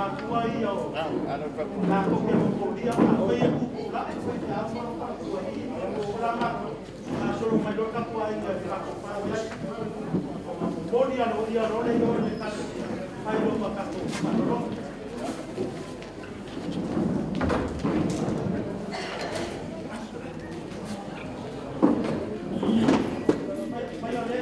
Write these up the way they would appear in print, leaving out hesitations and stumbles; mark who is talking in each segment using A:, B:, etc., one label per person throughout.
A: Matua ia o latou te momolia afai e tutulai le faifeau ma lona faletua i i, o le a gasolo mai loa le tatou aiga e fatofa i ai ona momoli aloaia loa lea i o i le Ekalesia, fai loa ma tatou malologa. Maia le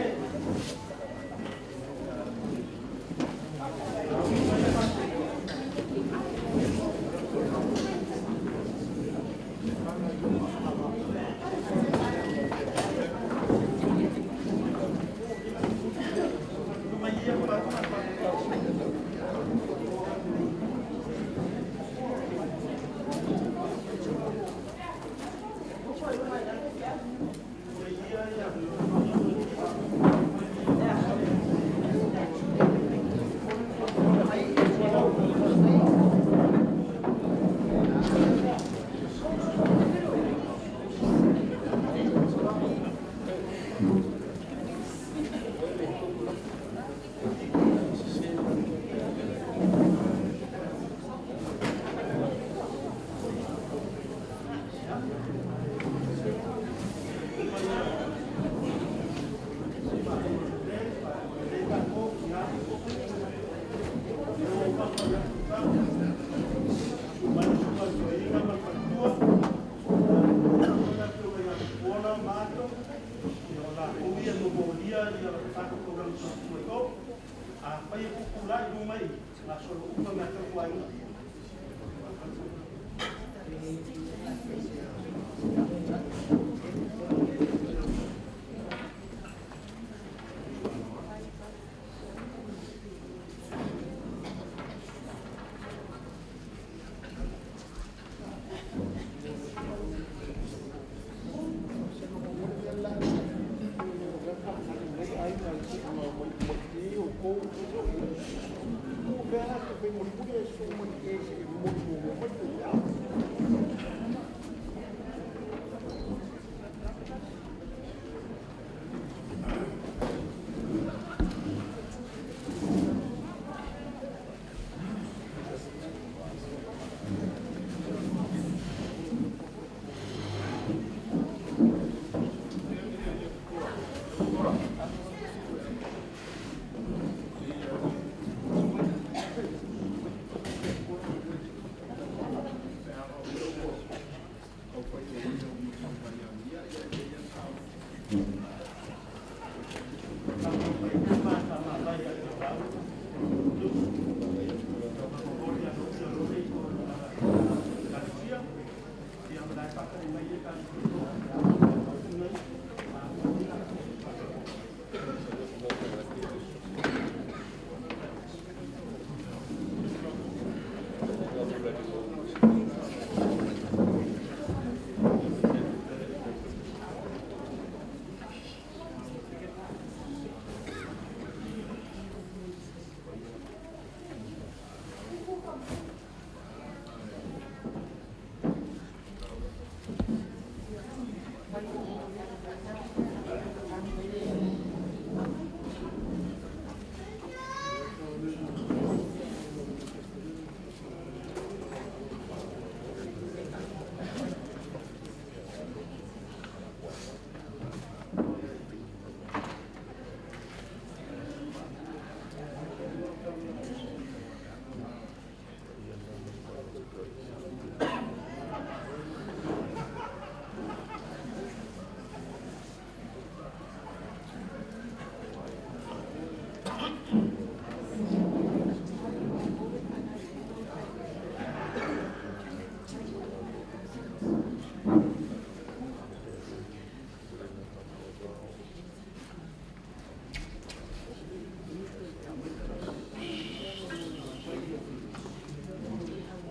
A: Afai e tutulai i luma i i, gasolo uma mai lava tatou aiga.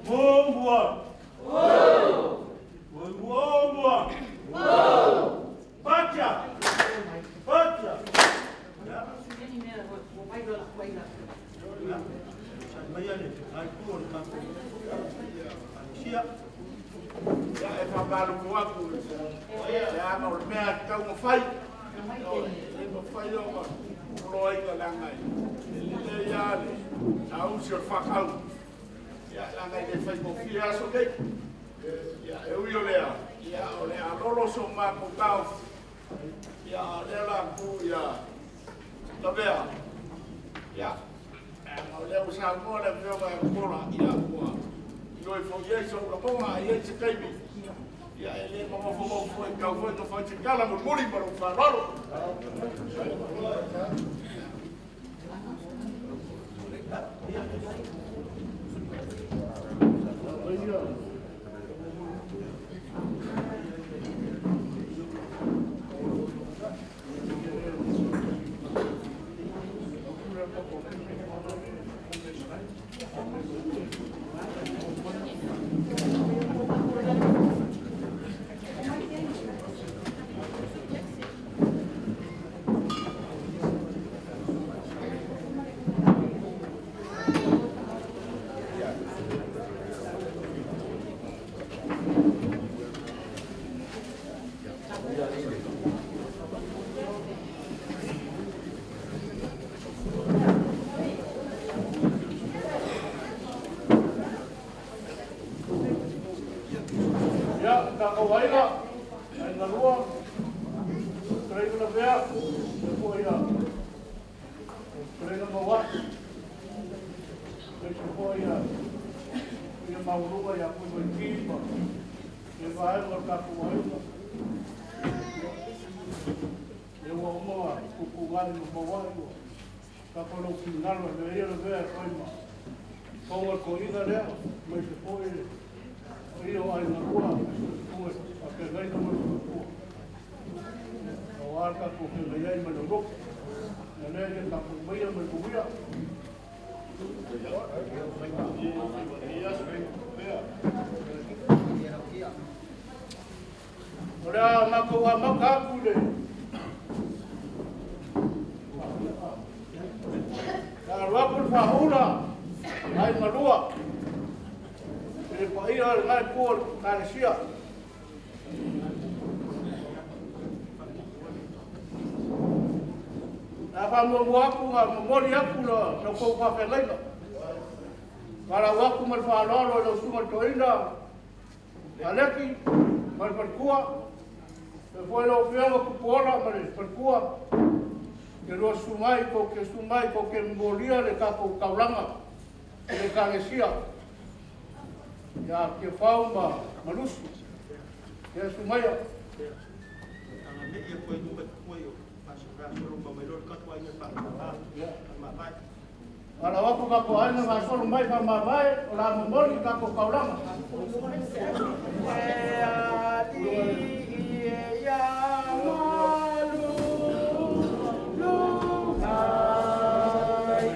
A: Muamua. Muamua. Patia. Patia. Ya. Ya. Mai ale, ai tu o le tatou. Sia.
B: Ia, e faamalulu atu, leaga o le mea e tatau ona fai. E le mafai ona tuuloaina leaga e lelei lava le saausi o le faatau. Ia, leaga e le faigofie aso nei. Ia, e ui o lea, ia, o le a lolo so matou taofi, ia, a o lea o le a tuu ia Lavea, ia, leaga o lea ua saunoa le Afioga ia Tupuola, ia, ua ioe foi i ai sou lagona, a i ai se taimi, ia, e le ma nofonofo foi, e tatau foi ona fai se tala mulimuli ma lou faaaloalo.
A: Ia, tatou aiga, Aiga Lua, Fetalaiga Lavea, faapea foi le fetalaiga Maoai, aemaise foi le paia maualuga ia Tuivaiti ma lenei vaega o le tatou aiga. Ia, lea ua uma ona tuutuuale ma Maoai ua tafa lou finagalo, avea ia Lavea e fai ma fofoga o le toeaina lea, aemaise foi le paia o Aiga Lua, aemaise le susuga i le faafeagaiga ma lou faletua, aua le tatou feagai ai ma le lotu. O le mea lea, ia tapuai maia ma le manuia. O le a matou amata atu i le alu atu le faaula a Aiga Lua i le paia o lena Itu o le Ekalesia. O le a faamuamua atu ona momoli atu la outou faafeagaiga. E valaau atu ma le faaaloalo i lau Susuga i le Toeaina Aleki ma le faletua, faapea foi lau Afioga Tupuola ma le faletua, ia lua susu mai tou te susu mai tou te momolia le tatou taulaga i le Ekalesia ia Tiafau ma Lucy. Ia, susu maia. Valaau atu tatou aiga, gasolo mai faamavae, o le a momoli le tatou taulaga.
B: Le Alii e ia malu ai,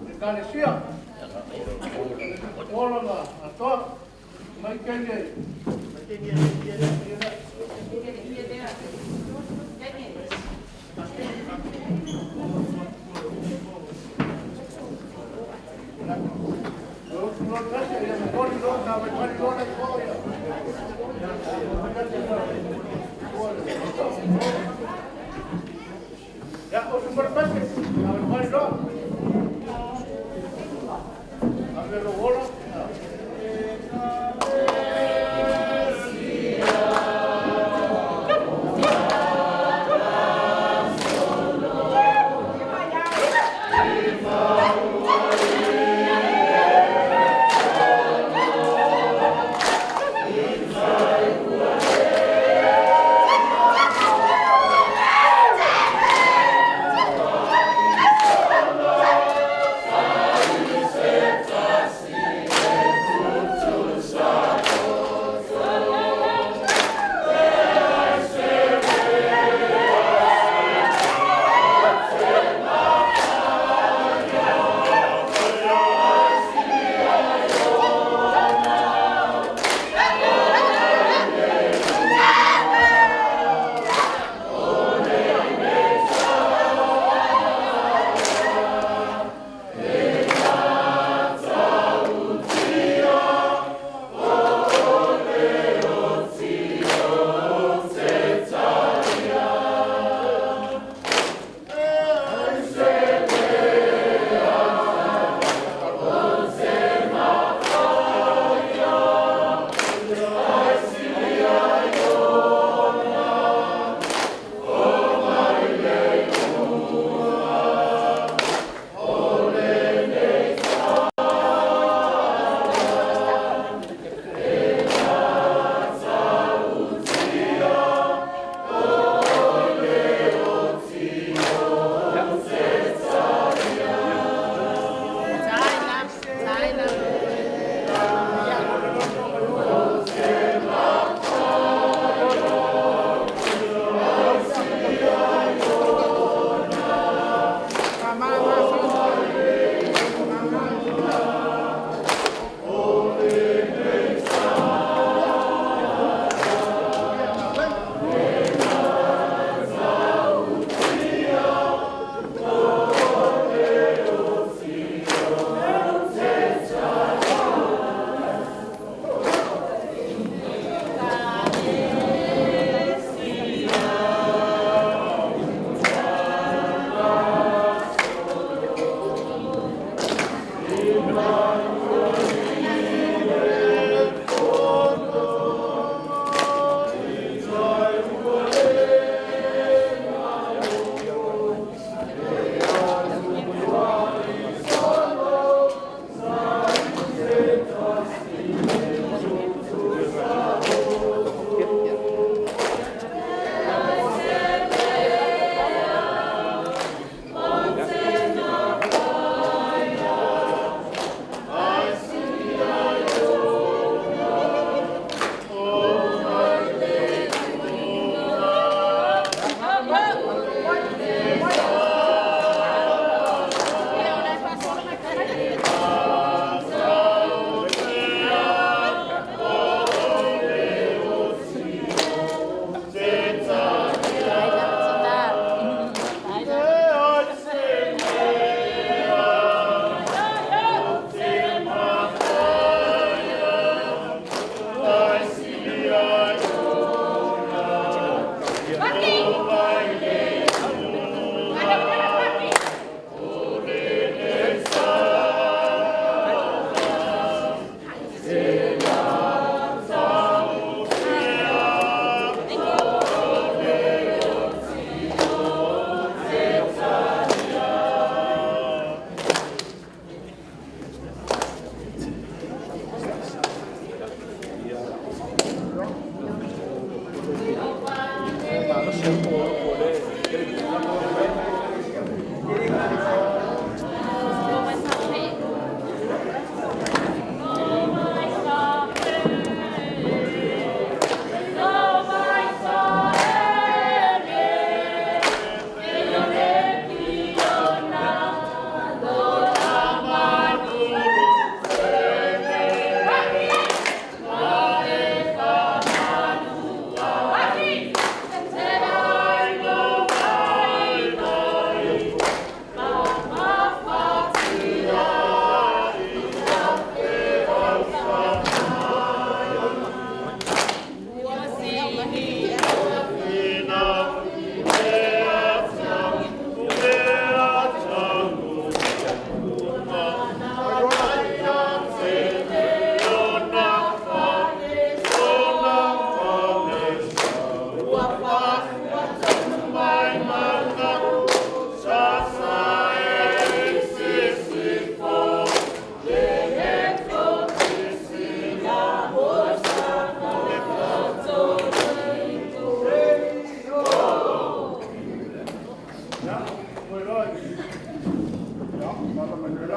A: Ekalesia. Ola ma atoa. Mai kenge. Ya, o su parte, a ver, ¿cuál no? A ver, lo bolo.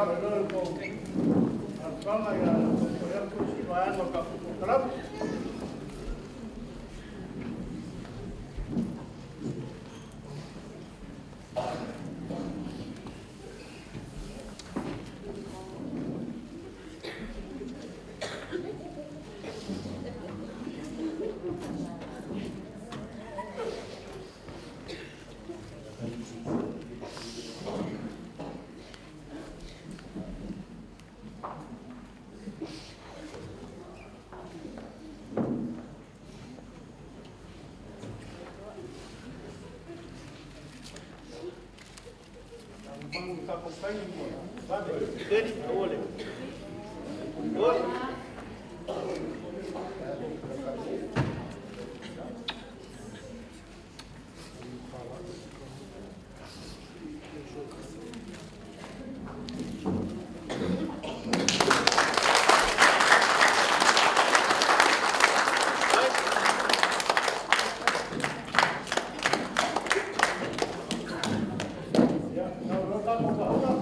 A: mai loa le kou alofaga ia taumafai atu isi vaega o le tatou polokalame. Ia, sau loa le tatou paura.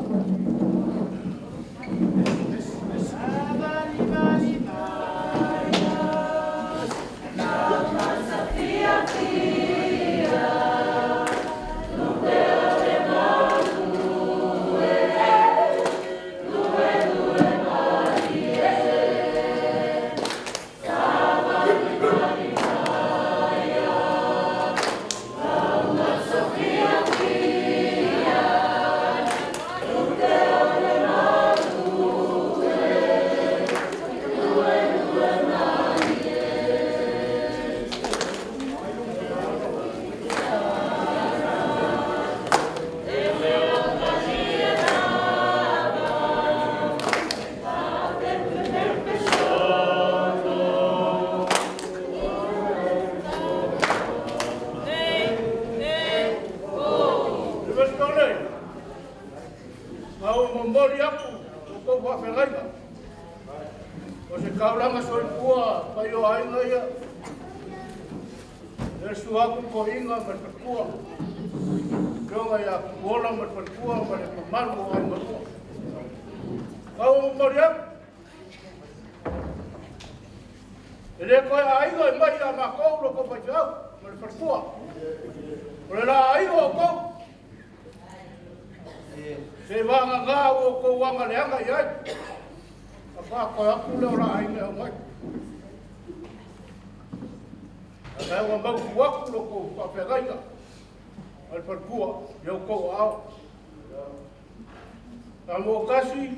A: Le Peretone, ma ou momoli aku la outou faafeagaiga. O se taulaga soifua mai o aiga ia, le susu atu toeaina ma le faletua, afioga ia Tupuola ma le faletua ma le mamalu o aiga lua. Ma ou momoli atu, e le toe aiga i mai ia matou lo outou faifeau ma le faletua. O le la aiga o outou, se vagana ua outou agaleaga i ai, a faatoe atu lea o la aiga e aumai. Ae ua mautu atu lo outou faafeagaiga ma le faletua i outou aao. Samoa tasi,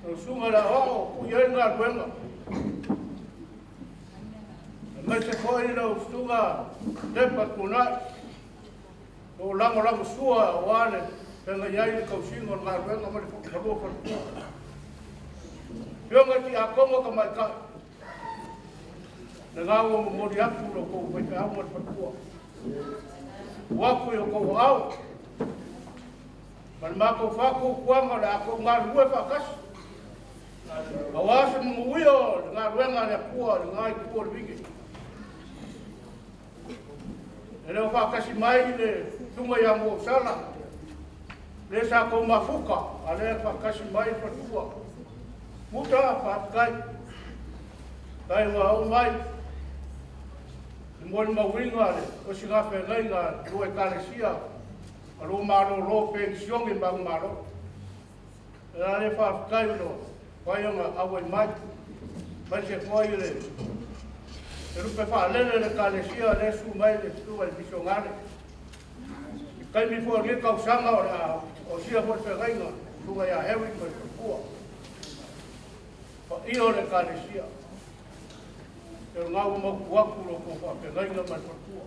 A: lau susuga i le aoao, tuu i ai le galuega. Aemaise foi lau susuga Tepa Tuanai, o lagolagosua aua le feagai ai le tausiga o le galuega ma le malua faletua. Afioga i Tiakono Tamaitai, lena ua momoli atu lo outou faifeau ma le faletua. Tuu atu i outou aao ma le matou faatuatuaga o le a tou galulue faatasi. Aua se manuia o le galuega a le Atua i lena itu o le vine. E le o faatasi mai le susuga ia Muausala, le sa tou mafuta, a lea e faatasi mai le faletua. Muta, faafetai. Tai ua oo mai le molimauina le osigafeagaiga a lua ekalesia a lua malolo penisione manumalo. E la le faafetai o lo mafai ona auai mai, aemaise foi le lupe faalele le ekalesia lea e susu mai le susuga i le misionare. I taimi foi o lenei tausaga o le a osia foi le feagaiga susuga ia Harry ma le faletua. Paia o le ekalesia. E o lena ua mautu atu lo outou faafeagaiga ma le faletua.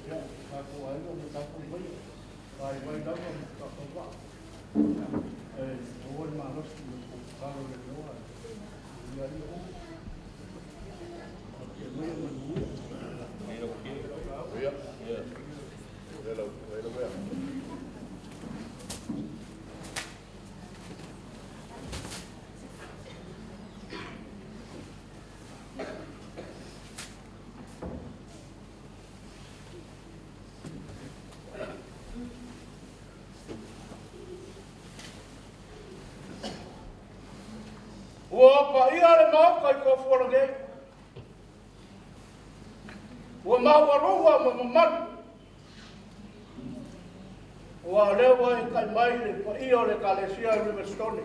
A: Ia, tatou aiga ma tatou maia, vaivai lava ma faatauvaa. E maua le malosi o le tatalo le loa ia ia uma. Ia maia manuia.
B: Ia, ia. Ia lau, ia lau mea.
A: Ua paia le Maota i Tofuala nei. Ua maualuga ma mamalu. Ua lea ua e tai mai le paia o le Ekalesia i Riverstone.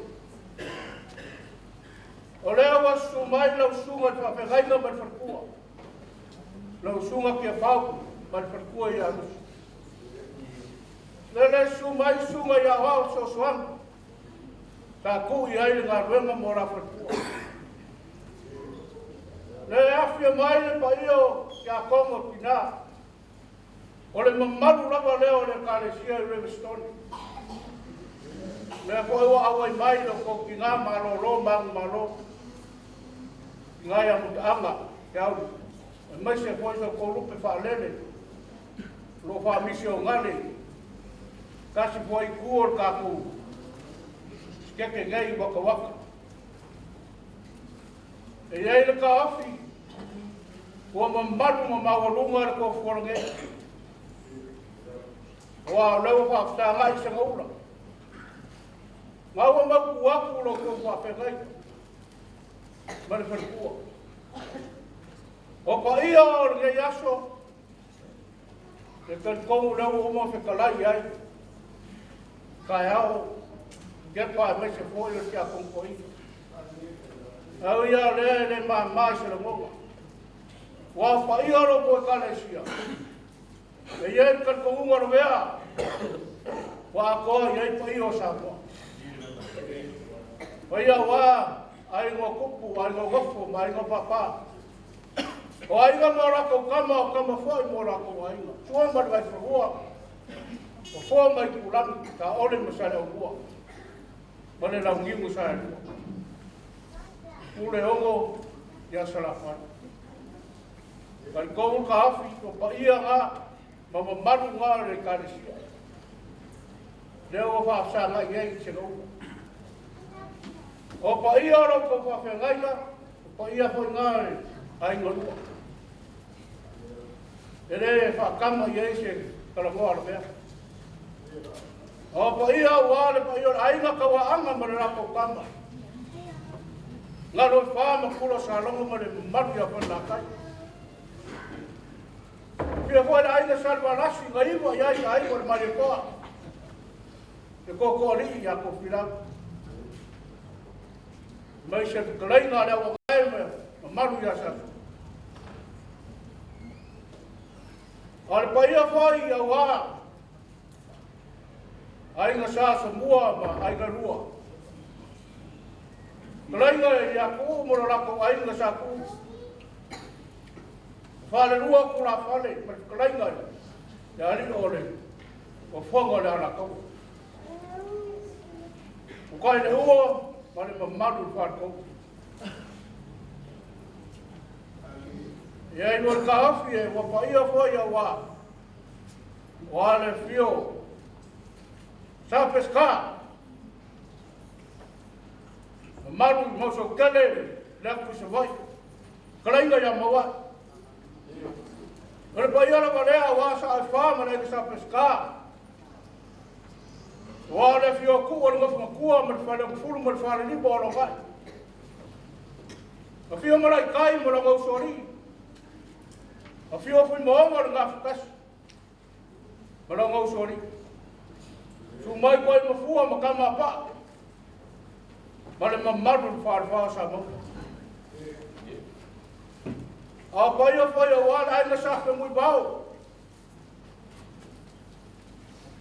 A: O lea ua susu mai lau susuga i le faafeagaiga ma le faletua. Lau susuga Tiafau ma le faletua ia Lusi. Lea le susu mai susuga ia Aoao Fesoasoani. Sa tuu i ai le galuega mo la faletua. Le afia mai le paia o Tiakono o Tina. O le mamalu lava lea o le Ekalesia i Riverstone. Lea foi ua auai mai lo tou tina malolo ma agumalo. Tina ia Mutaaga, Teauli. Aemaise foi so tou lupe faalele. O lo o faamisionale tasi foi itu o le tatou sikeke nei i Wakawaka. E i ai le taofi ua mamalu ma maualuga le tofuala nei. Aua o lea ua faafesagai i Segaula. Ma ua mautu atu lo outou faafeagaiga ma le faletua. O paia o lenei aso, E talitonu lea ua uma fetalai i ai taeao kepa aemaise foi o le tiakono toeaina. Au ia o lea e le mama i se lagona. Ua o paia lo outou Ekalesia. E i ai le talitonuga lavea ua atoa i ai paia o Samoa. Paia aua aiga o tupu, aiga o nofo ma aiga o papa. O aiga ma o latou tama, o tama foi ma o latou aiga. Sua ma le Vaifanua, o Foa ma Itulagi, Saole ma Saleaaumua, ma le Launiu na Saelua. Puleono ia Salafai. Talitonu taofi, o paia na ma mamalu na o le Ekalesia. Lea ua faafesagai ai i Segaula. O paia o lo outou faafeagaiga, o paia foi na o le aiga lua. E le faatama i ai se talanoa a Lavea. O paia ua le paia o le aiga Tauaanga ma le latou tama. Galo e fa ma Pula Salogo ma le mamalu ia Falelatai. Fia foi le aiga Salevalasi na iwa i ai ka aiga o le Malietoa. Le tootooalii ia Tofilau. Mai se fetalaiga a le Auagae ma mamalu ia Sasu. A o le paia foi auā aiga sa Samua ma aiga lua. Fetalaiga ia Tuuu ma lo latou aiga sa Tuuu. Falelua tulafale ma le fetalaiga ia alii o le ofoga o le Alataua. O kai le ua ma le mamalu i faletolu. Ia i le taofi e ua paia foi auā. O a le fio. Sa Pesca. Mamalu i Mausautele le atu i Savaii. Kalaiga ia Mauai. O le paia lava lea auā sa e whā ma le aiga sa Pesca. Ua le afio atu o le nofo matua ma le faleagafulu ma le falelima o Alogai. Afio Malaitai ma lona usoalii. Afio Fuimaono o le Gafatasi ma lona usoalii. Su mai koe mafua ma Kamapaa ma le mamalu i le falefa o Samoa. A paia foi aua le aiga sa Femuivao.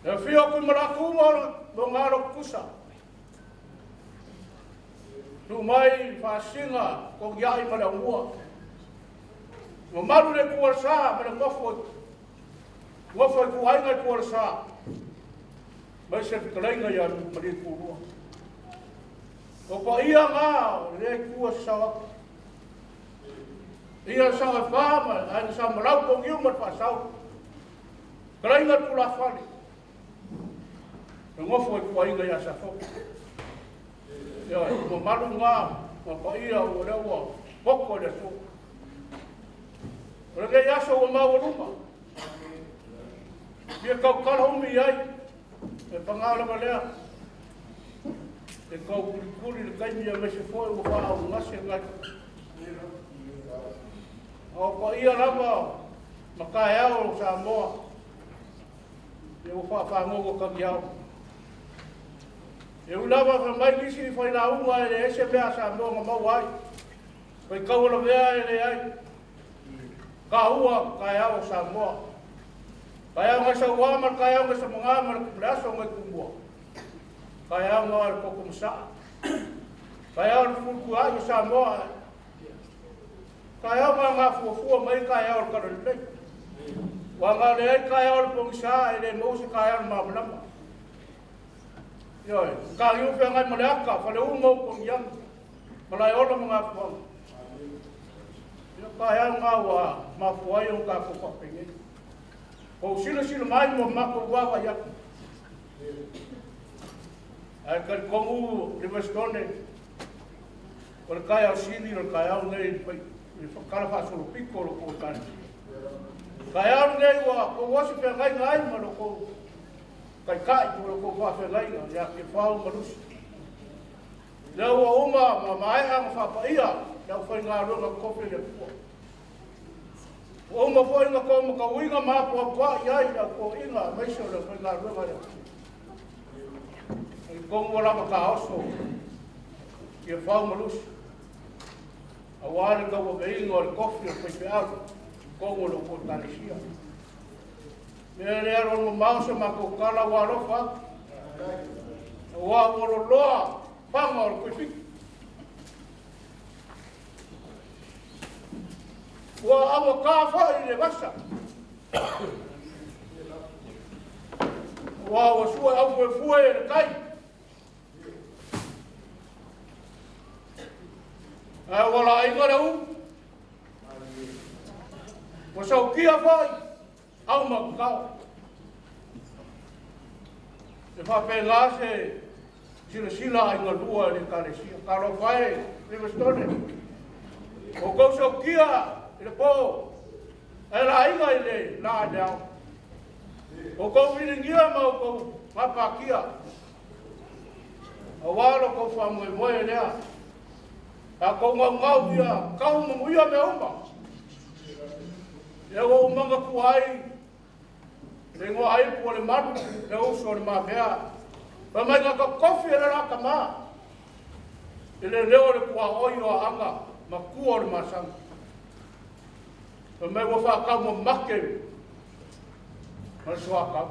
A: E afio atu i Malaku ma lona alo tutusa. Tu mai faasina togiai ma le aumua. Mamalu le tualasa ma le nofo nofo i tuaiga i tualasa. Mai se fetalaiga ia Malie Tulua. O paia ngā o le tua sa atu. Ia sa e whā ma ai sa malau pongiu ma le whaasau. Kalainga tulafale. E ngofo i kuainga ia sa foko. Ia, mamalu ngā, ma paia ua lea ua poko i le aso. O lenei aso ua maualuga. Fia tautala umi i ai. E pagā lava lea. E taukulikuli le taimi aemaise foi ua faaaaugase nai. A o paia lava ma taeao o Samoa, ia ua faafagogo tagiao. E ui lava fai mai nisi failauga e leai se mea a Samoa na maua ai, faitaualavea e leai, taua taeao o Samoa. Taeao nai Sauā ma le taeao nai Samagā ma le aso nai Tumua. Taeao na le toto masaa. Taeao le futua'i o Samoa. Taeao na gafuafua mai taeao o le Talalelei. Ua na leai taeao o le pogisa e le maua se taeao o le malamalama. Ioe, Mataniu Feagai ma le Ata, Faleu ma Upogiagi, Malaeola ma Gafuaga. Ia taeao na ua mafua ai ona tatou faapenei. Ua ou silasila mai ma matou vaavaai atu. Ae talitonu Livingstone, o le taeao sili o le taeao lenei i le tala faasolopito o lo outou Ekalesia. Taeao lenei ua tou osi feagaiga ai ma lo outou taitai po o lo outou faafeagaiga ia Kefau ma Lusi. Lea ua uma ma maea ona faapaia le aufaigaluega totofi a le Atua. Ua uma foi ona tou matauina ma apoapoai ai le autoeaiga aemaise o le aufaigaluega a le Atua. Talitonu ua lava taoso Tiafau ma Lusi, aua le tauaveina o le tofi o le faifeau i totonu o le tou Ekalesia. Mea lea alualu mamao se matou tala ua alofa atu, aua ua loloa paga o le Tuifiti. Ua augata foi le vasa. Ua ua sua aufuefue le tai. Ae ua laaiga le u. Ua saukia foi au matatao. E faapena se silasila aiga lua i le Ekalesia. Talofa e, Livingstone, ua outou saukia i le po, ae laaiga i le la i le ao. Ua outou viligia ma outou gapatia, aua lo outou faamoemoe lea. Tatou naunau ia tau manuia mea uma. Lea ua ou manatua ai le igoa aipu o le malu, le uso o le mamea. Fai mai na totofi e le la tama i le leo o le tuaoi o Aana matua o le masaga. Fai mai ua faataumamake ma le soatau.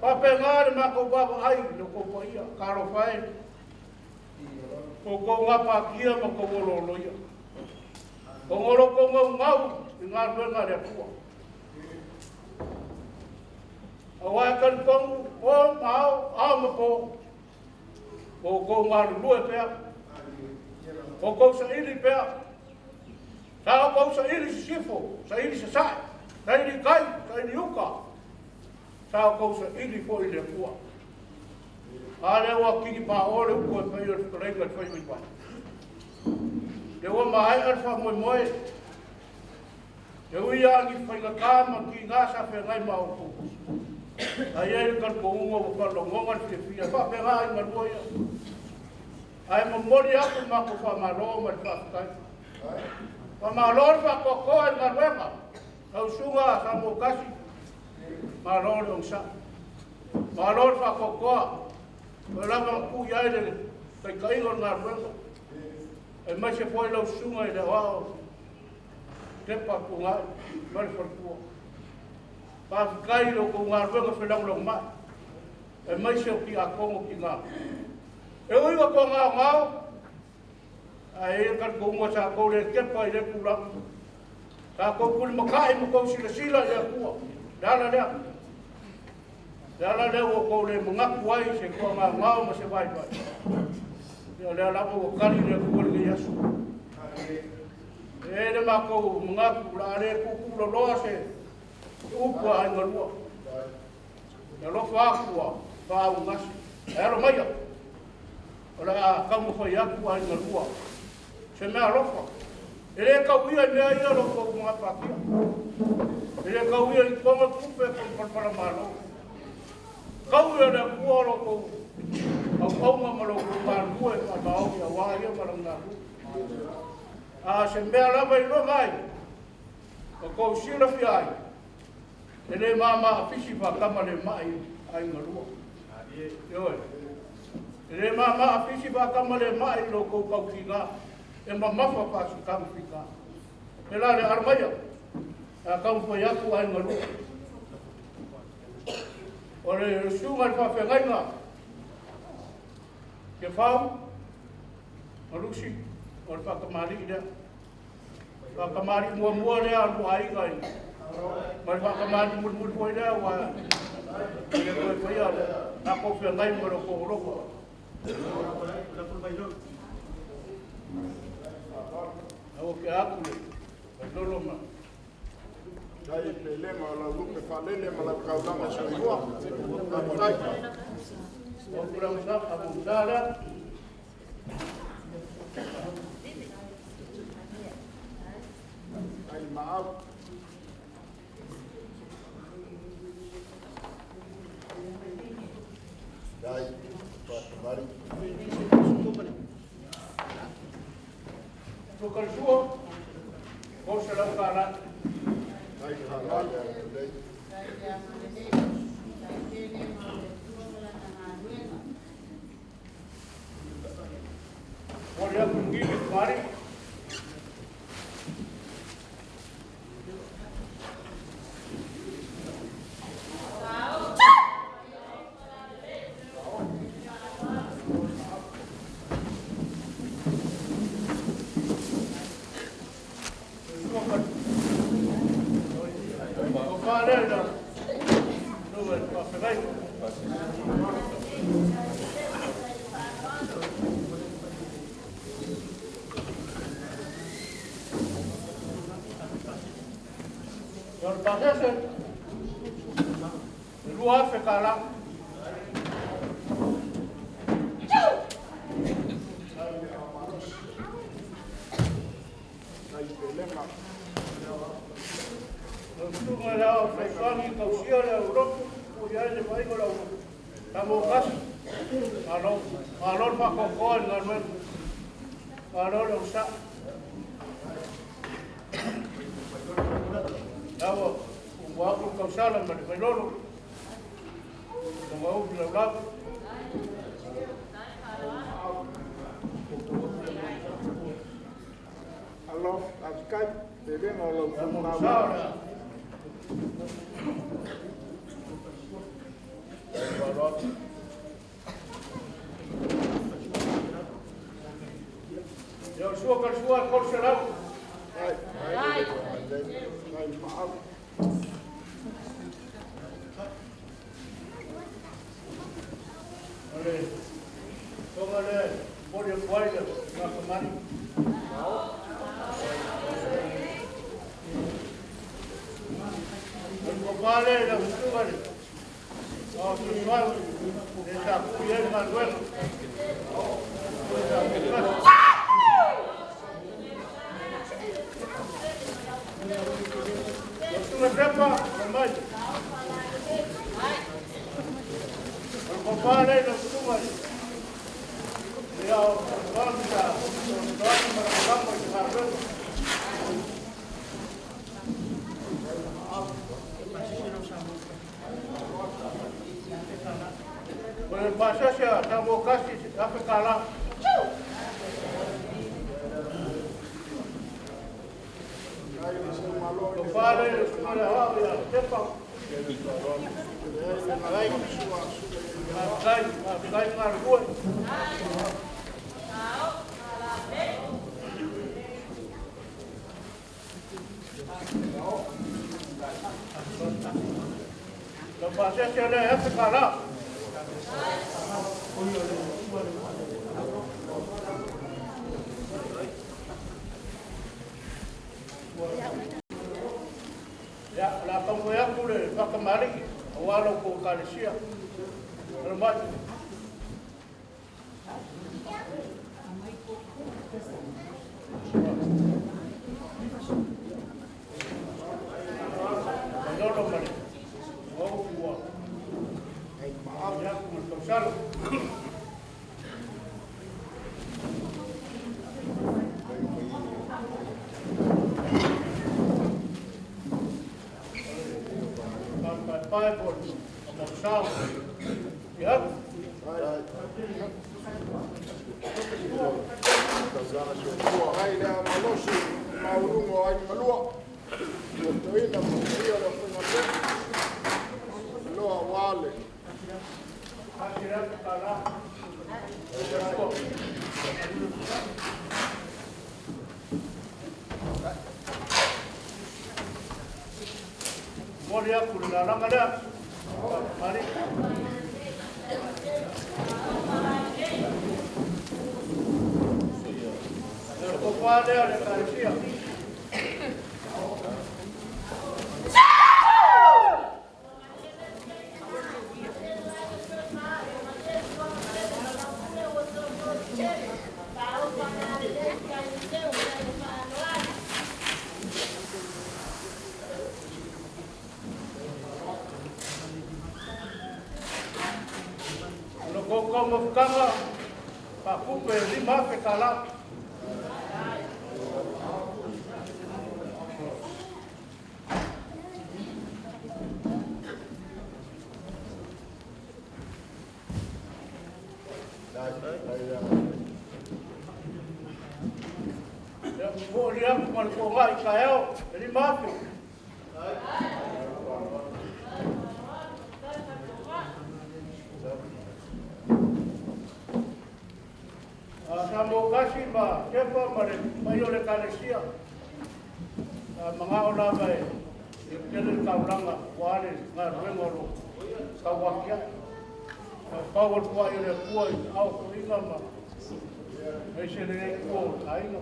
A: Faapena le matou vaavaai i lo tou paia, talofa e, outou gapatia ma tou ololoia. Ona o lo tou naunau i galuega a le Atua. Aua e talitonu po ma ao, ao ma po, o outou galulue pea, outou saili pea, sa outou saili sisifo, saili sasae, saili tai, saili uka, sa outou saili foi i le Atua. A lea ua kilipaoa le upu e fai o le fetalaiga i le faivaivai. Lea ua maea le faamoemoe. E ui lava ni faigata ma tiga sa feagai ma outou, ae i ai le talitonuga ua faalogoga le fiafia, e faapena ai galua ia. Ae momoli atu le matou faamalo ma le faafetai. Faamalo le faatoatoa i le galuega, lau susuga Samoatasi, malo le onosai. Malo le faatoatoa, o lava na tuu i ai le taitaiga o le galuega, aemaise foi lau susuga i le aoao Tepa Tugai ma le faletua. Faafetai i lo outou galuega felagolagomai, aemaise o tiakono tina. E ui ua toagaogao, ae i ai le talitonuga sa outou le tepa i lea tulaga. Sa outou tulimatai ma outou silasila i le Atua. Le ala lea. Le ala lea ua outou le manatu ai i se toagaogao ma se vaivai. Ia o lea lava ua tali le Atua i lenei aso. E le matou manatu o le a le tuutuulaloa se upu a aiga lua. E alofa atu ua faaugase. Ae alo maia, o le a taumafai atu aiga lua. Se mea alofa. E le tauia i mea ia lo tou magapatia. E le tauia i toga tupe po o palapala malo. Tau ia le Atua lo tou Auauna ma lo outou galulue faamaoni aua ia valaga. A se mea lava i iloga ai, ma tou silafia ai, e le mama afisi faatamalemai aiga lua. Ioe. E le mama afisi faatamalemai i lo tou tautiga, e mamafa faasitaga fita. E la le alamaia, a taumafai atu aiga lua. O le susuga i le faafeagaiga, Tiafau, ma Lusi, o le faatamalii lea. Faatamalii muamua lea a lua aiga i ma le faatamalii mulimuli foi lea ua e le toe faia le latou feagai ma lo outou alofa. Lau ake atu le Vailolo ma
B: Tai pelega o lau lupe faalele ma lau taulaga soifua. Faafetai.
A: O tulaga sa sa lea.
B: Tai maau. Tai fatamari.
A: Tukalasua, $300.
B: Tai halale lelei.
A: Moli atu i le mari. O whare na, no e whawhengai. O le pasese, e $2,000.
B: Tai le amalosi. Tai pelega.
A: O le susuga le ao fesoasoani tausia le aulotu, ui ai le vaaiga o le au tamo kasi. Malo, malo le faatoatoa i le galuega. Malo le onosai. Ua uma atu le tausala ma le Vailolo, tonga ufi laulau.
B: Alo, faafetai. Pelega o lau
A: Sa
B: taulaga.
A: o le Ia o le sua kalasua 300.
B: Tai, tai, tai maau.
A: O le tonga lea e momoli atu ai le fakamani. O le tofa lea i lau susuga i le ao fesoasoani le sa tui ai le galuega. O le sa kasi. Lau susuga Sepa, mai. O le tofa lea i lau susuga i le ao fesoasoani sa fesoasoani ma lagolago i le galuega. O le pasese a Samoa kasi $1,000.
B: Tai le seumalo i le
A: Tofa lea i le susuga i le Aoao ia Sepa.
B: leai le galuga sua sua i le
A: Faafetai, faafetai le galulue. Lau pasese lea e $1,000. Ia, o le a taumafai atu le faatamalii aua lo outou Ekalesia. Alo mai. Vailolo ma le Maopu ua
B: tai maau.
A: atu ma le tausala. sa. Ia.
C: Ai le malosi mauluga o ai malua. Toina mo le faiga loa wale.
A: Moli aku le lalaga lea. Mali. Le kopa lea le kalesia. Lo koko mafukanga pa kupe 5,000 kala. Ia mo lia ma le ko ngai ka eo 5,000. Sa mo kasi ma kepa ma le mai o le kalesia. Mga o lava e tele kaulanga wa le ngā ruenga o lo kauakia. Pau o tua i le kua i au kuinga ma e se le kua o tainga.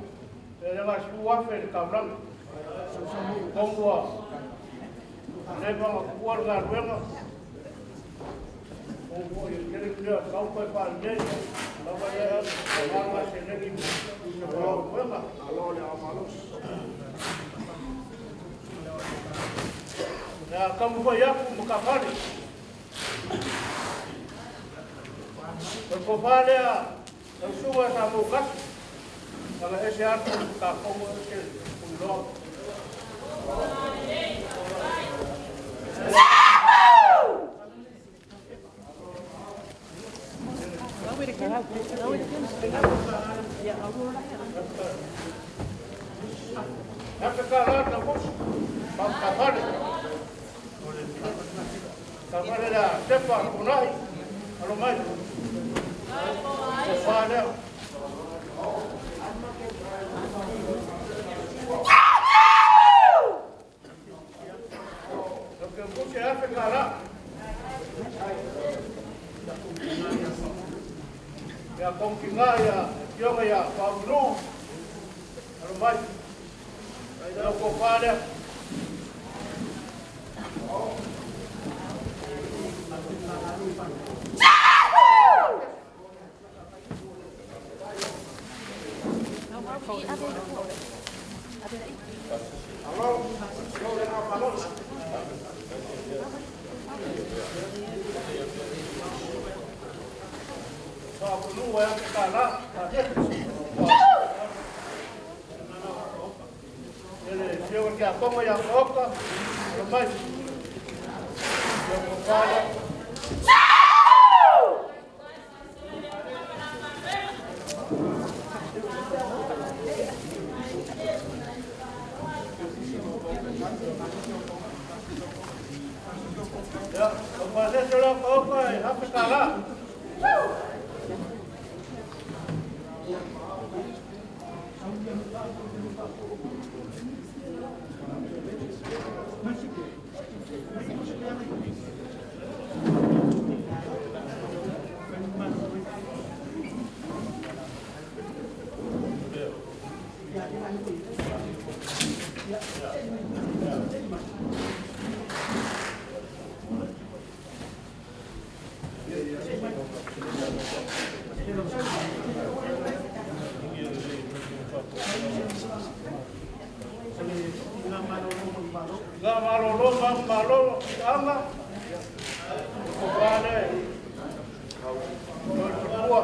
A: E nga su afe le kaulanga. Kongua le manga kua le ngā ruenga. Kongua i tele kua kau pai pa nei. Lava le ngā se lengi o ruenga.
C: Alo le malosi.
A: Ya kamu fai aku makafale. O ko fale a au suva sa mo kasi. Ala ese atu ka kongo ese kulo. Haka ka la na bus. Pa ka fale. Ka fale la tepa kunai. Alo mai. Ko fale. Lo que puse hace cara. Ya konkinga ya tioga ya paunu. Alo mai. Ai ko fale.
C: Alo, alo le malosi.
A: Paunu wa ya kala. Ele tioga kia konga ya oka. Alo mai. Ya ko fale. Ya, o pase la oka e hape kala. Nga malolo ma malolo anga. Ko fale. Ko tua.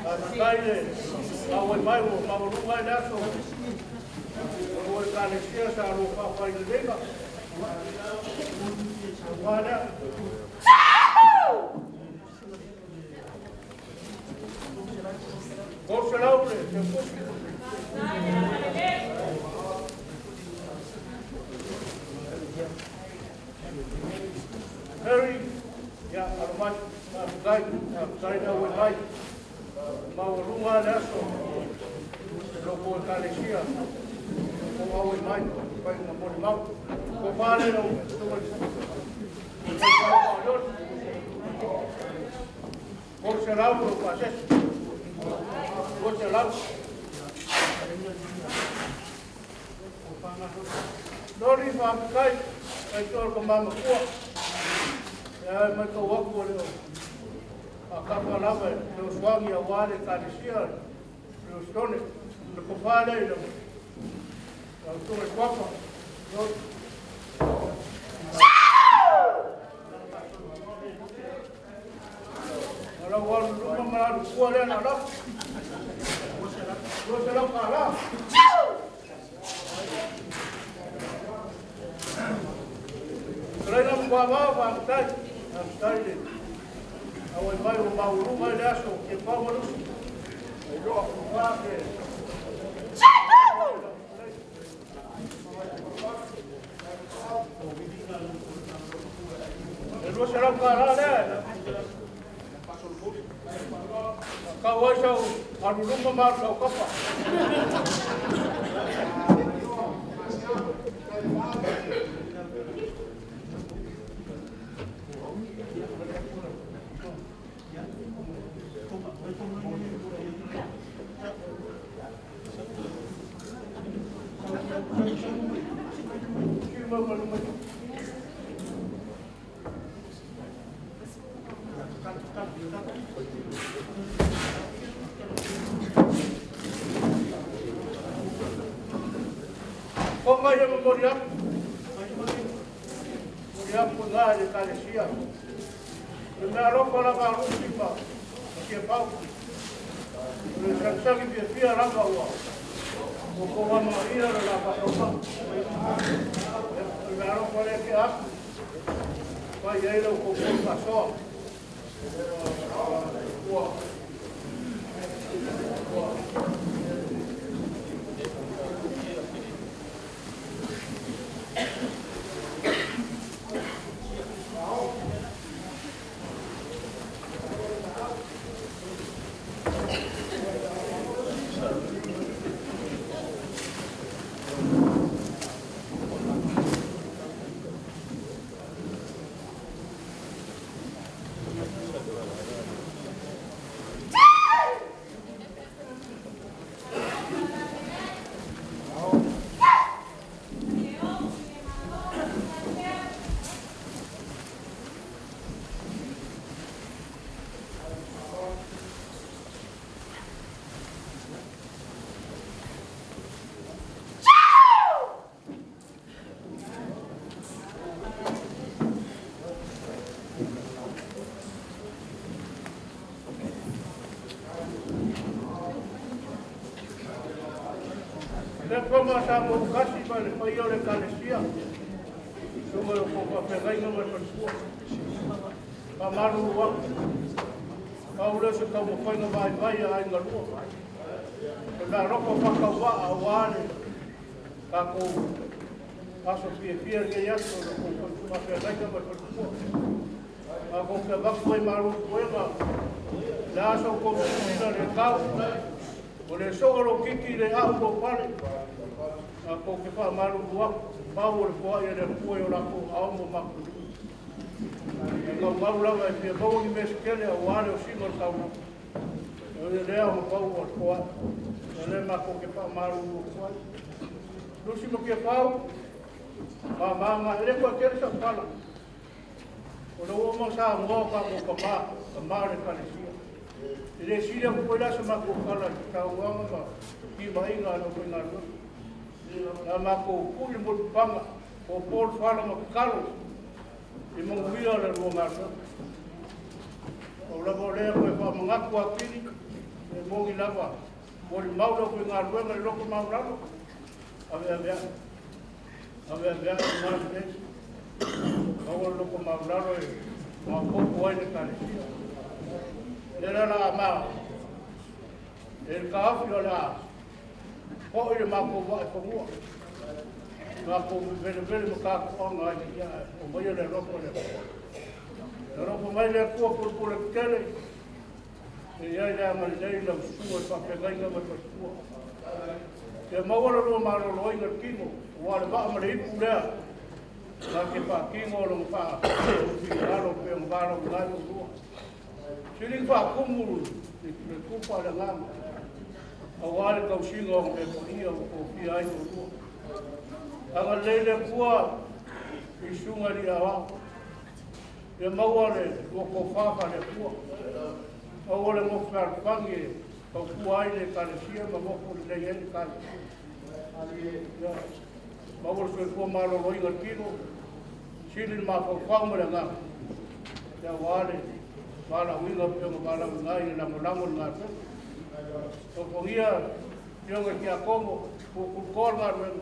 A: A kai le au mai o maulunga i le aso. O le kalesia sa lo fa fa i le lenga. Aua lea. 300 le Teufusi. Harry, ia, alo mai, faafetai, faafetai le auai mai. Maualuga le aso, i lo outou Ekalesia, lo outou auai mai, fai ma molimau. Tofa le lau susuga i le Faipao. 300 lou pasese. 200. Loli, faafetai, faitoa le tama matua. Ia, e matau atu e le o faakapa lava e fesoasoani aua le Ekalesia le le tofa lea i lau susuga i le Suafa. Loli. O lau alu i luma ma alu i tua lea na lafo. $200. Fetalaiga ma Puavao, faafetai. Faafetai le auai mai ua maualuga i le aso Tiafau ma Lusi. Ua ke E $200 lea. Kau ai sau alu luma ma alu lau kapa. O mai e momoli atu. Momoli atu i le Ekalesia. Le mea alofa lava a Lusi ma Tiafau. O le sagisagi fiafia lava ua kou amanaia le la faataumaa. O le mea alofa lea ke atu. Fai ai lau kou faasoa. Ua Le Atua sa mo kasi ma le paia o le Ekalesia. Susuga i o kou faafeagaiga ma le faletua. Faamalulu atu. Pau lea o se taumafaiga vaivai a aiga lua. O le alofa faatauvaa aua le tatou aso fiafia lenei aso o le kou faafeagaiga ma le faletua. Matou te avatu ai malu puega le aso kou silasila le tau. O le soo lo kiki le au lo pale. Matou te faamalulu atu. Pau o le foai a le Atua i o latou aao ma matou lima. E maumau lava e fia maua ni mea se tele aua le osiga o le taulaga. O le lea o pau o le foai. O le matou te faamalulu atu ai. Lusi ma Tiafau, mamama, e le koe tele sau tala. O le ua ma sa ngoa ka mo kama, kama o le Ekalesia. E le sili atu foi la se matou tala i saunoaga ma timaiga a le aufaigaluega. Na matou pui le mulipapaga, o po le fala ma tatalo i manuia le lua galuega. Pau lava o lea koe faamanatu atili, e moni lava, molimau le aufaigaluega i le loto maualalo, aveaveai, aveaveai le galulele. Maua le loto maualalo e maopoopo ai le Ekalesia. Lea la o le a ma e le taofi o le a fo'i le matou vaa i fanua. Matou velevele ma tatuaga ai ia aumaia le alofa o le Atua. Ia alofa mai le Atua pulepule tetele e i ai le agalelei i lau susuga i le faafeagaiga ma le faletua. Ia maua le lua maloloina i le tino, aua o le vaa ma le ipu lea na te faatino lona finagalo pei ona valaauina ai oulua. Sili ona faatumu le tufa o le agaga, aua le tausiga o mea paia ua tofia ai oulua. Agalelei le Atua i susuga i alii aoao. Ia maua le lua tofa faale-Atua. Maua le nofo fealofani e tautua ai le Ekalesia ma nofo lelei ai le Ekalesia. Ia maua le soifua maloloina i le tino, sili le mafaufau ma le agaga, ia aua le valaauina pei ona valaauina ai e lagolago i le galuega. Tofogia Afioga i Tiakono, puupuu le galuega,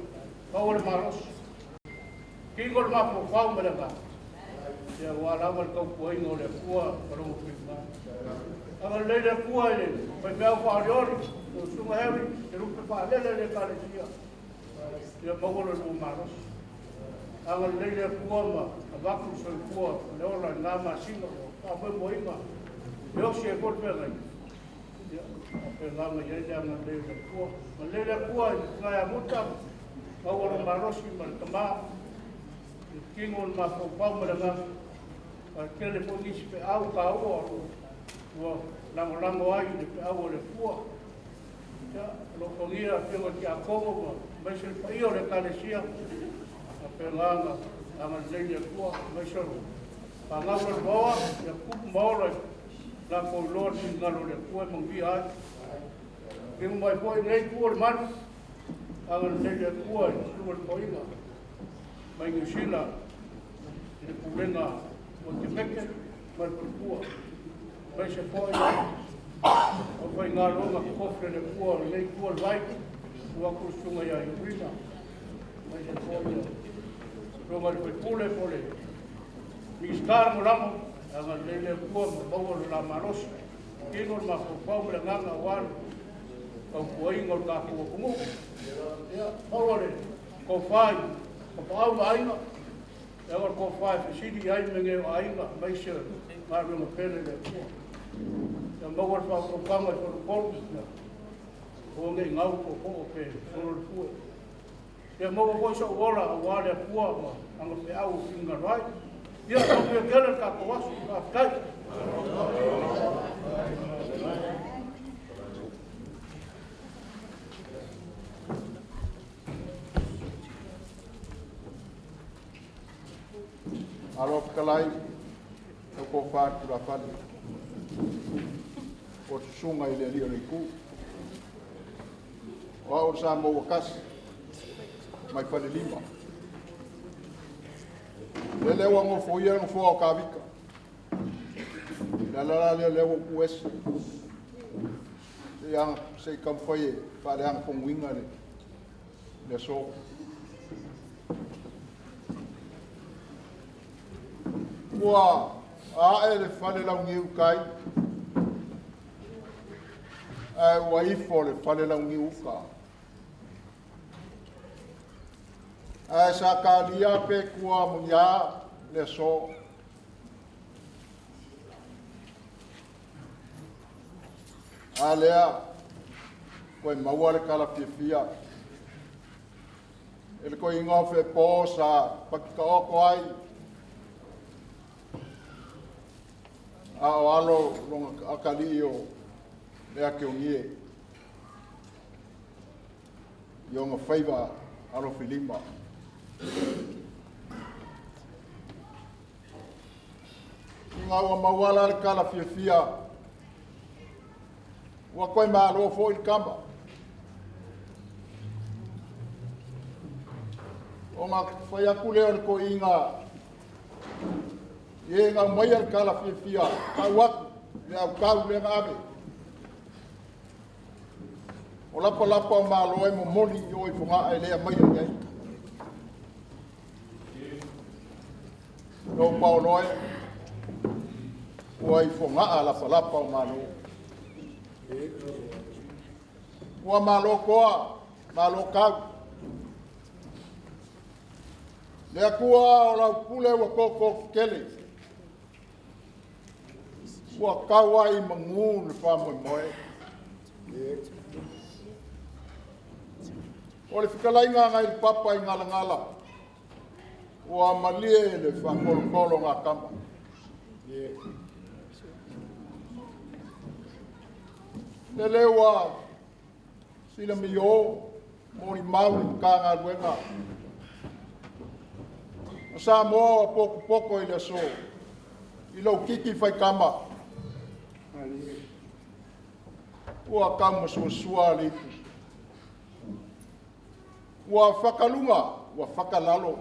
A: maua le malosi. Tino le mafaufau ma le agaga, ia aua lava le tautuaina o le Atua ma lona finagalo. Agalelei le Atua i le faifeau faaolioli, lau Susuga Harry, te lupe faalele le Ekalesia, ia maua le lua malosi. Agalelei le Atua ma avatu le soifua ma le ola i na masina o faamoemoeina e osi ai foi le feagaiga. Ia, faapena ona i ai le agalelei o le Atua. Agalelei le Atua i le tina ia Muta, maua lou malosi ma le tama, i le tino o le mafaufau ma le agaga, ae tele foi nisi feau taua ua lagolago ai i le feau a le Atua. Ia, alofagia Afioga i Tiakono ma aemaise le paia o le Ekalesia, faapena ona agalelei le Atua, aemaise o fanau lalovaoa, ia tupu ma ola i latou iloa le finagalo o le Atua e manuia ai. Liliu mai foi i lenei itu o le malu, agalelei le Atua i le susuga i le toeaina mai Niu Sila i le pulega o Temeke ma le faletua, aemaise foi o aufaigaluega totofi a le Atua o lenei itu o le vai, susu atu le susuga ia Iurina, aemaise foi o le afioga i le sui usufono po o le Minisita Lagolago, agalelei le Atua ma maua lo la malosi, tino le mafaufau ma le agaga aua le tautuaina o le tatou atunuu. Ia, maua le tofa i tapaau ma aiga, ia le tofa e fesili ai mea nei o aiga, aemaise o galuega pele le Atua. Ia maua le faautautaga i faleupolu, ia aua ne i gau tootoo pe solo le fue. Ia maua foi sou ola aua le Atua ma ana feau o finagalo ai. Ia, manuia tele le tatou aso. Faafetai.
C: Malo fetalai, lau tofa tulafale. Ua susuga i le alii o le itu. O au o le Samoa ua tasi, mai Falelima. Lele ua nofoia le nofoa o Kavita. Le ala la lea lea ua ou tu ese. Se i taumafai e faaleaga tonuina le le aso. Ua ae le fale launiu tai, ae ua ifo le fale launiu uka. Ae sa talia pe tua muliā le aso. A lea, koe maua le kala fiafia. E le koe ingoa fepo sa pakika oko ai. A o alo longa akalii o le ake o nie. I ona faiva alo filima. Ina ua maua la le kala fiafia, ua koe malo foi le kama. Ona fai atu lea o le toeaina, e gau maia le kala fiafia, tau atu le autau lea na ave. O lapalapa o malo e momoli i o i Fogaa e le aumaia i ai. Lou paolo e, ua i fogaa lapalapa o malo. Ua malo toa, malo tau. Le Atua o lau pule ua toto tetele. Ua tau ai manu le faamoemoe. O le fetalaiga nai le papa i galagala, ua malie le faakolokolo ngā kama. Lele ua sila mi o, mo ni mau i ka galuega. O Samoa o poko poko i le aso, i lou kiki faikama. Ua kau masuasua le ipu. Ua whakaluga, ua whakalalo.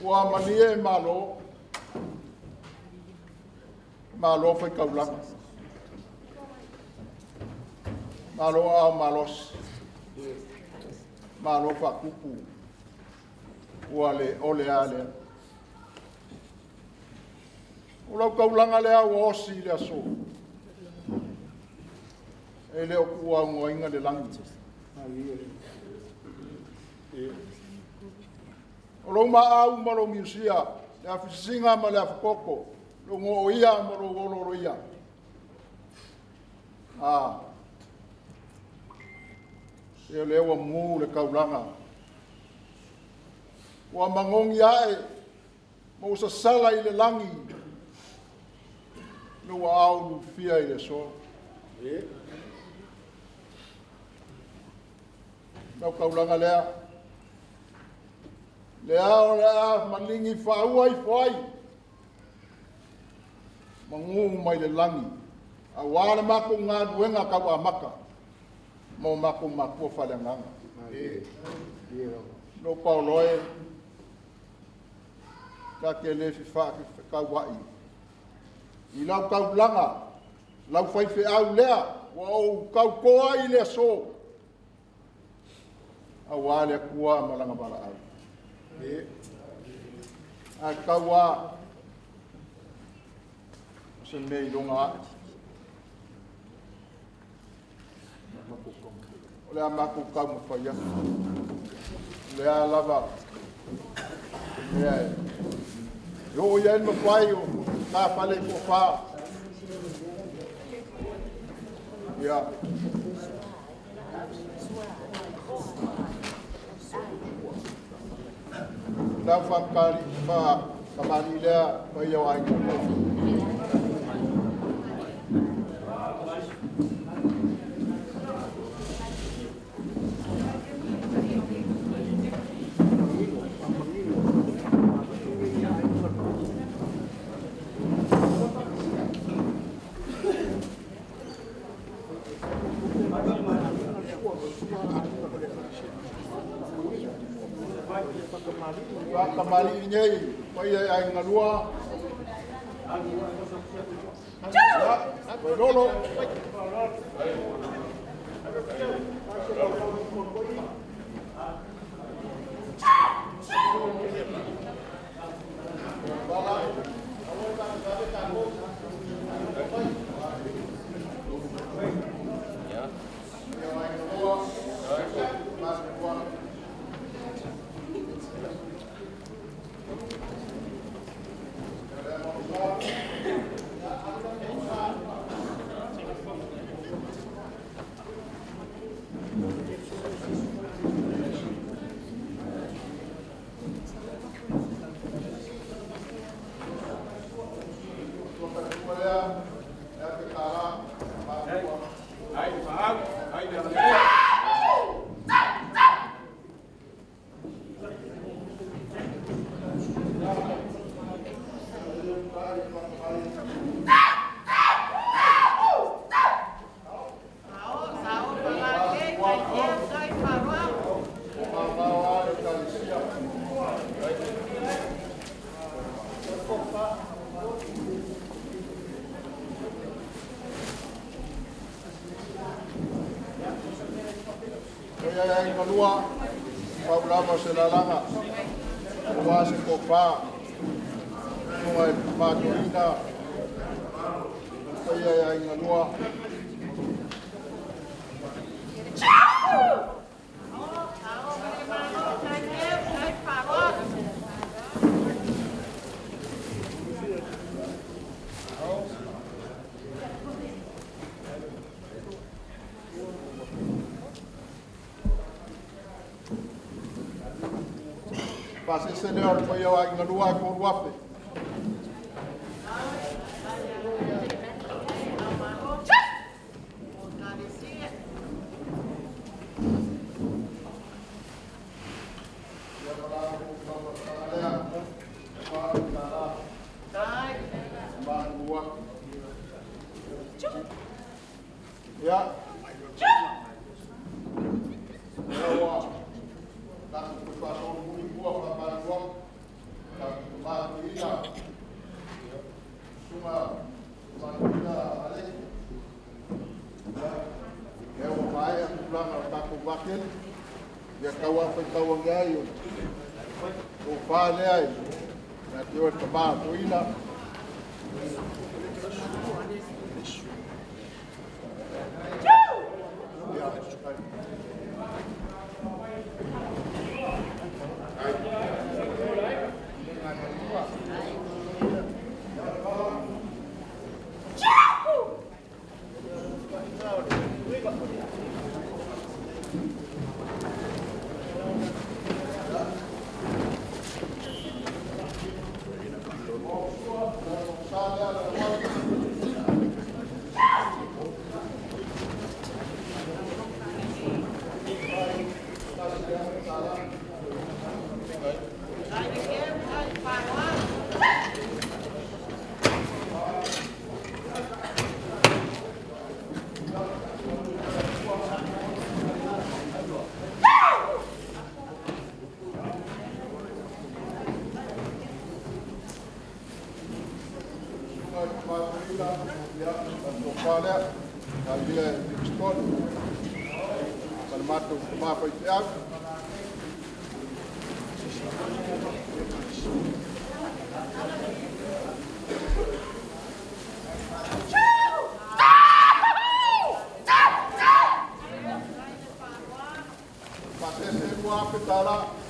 C: Ua malie malo. Malo whai kaulanga. Malo ao malos. Malo whakupu. Ua le ole a lea. O lau kaulanga lea ua osi i le aso. E le o ku au ngoinga le langi. O lou maau ma lou miusia, le afisiga ma le afakoko, lou ngoo ia ma lou ololo ia. A, e le ua mu le kaulanga. Ua magogi ae, ma ua sasala i le lagi, le ua au lufia i le aso. Lau kaulanga lea, le ao le a malingi whaua i foai, mangu mai le langi, a wā le mākou ngā luenga kau a maka, mo mākou mākua whale nganga. No paoloe, ka ke le fi wha ki kauai. I lau kaulanga, lau whaiwhe au lea, ua ou kau koa i le aso. A wā le kua malanga wala au. A kaua, o se mea i longa ae. O le a mākou kau mawhai atu. O le a lava, mea e. E o ia i mawhai o tā whale ko whā. Ia. Lau whamkari, wha, kamari lea, whai au ai koko. Whakamari nei, pai ai ai ngalua. Ya, lolo. Ai malua, pau lava se lalaga, ua se kopa. Susuga i le Tama Toeaina, le paia i Aiga Lua. Pasese lea o le paia o Aiga Lua e 3,000. Ia, ua tatou faasolomuli mua faamalulu atu tatou tama toeaina, Susuga Tama Toeaina Aleki. Ia, ua maea tulaga o le tatou vatele. Ia tau lava faitau ane ai o le tofa lea ia te oe le tama toeaina. Tofa lea, talia e Livingstone, ma le matou tama faifeau. Pasese $2,000.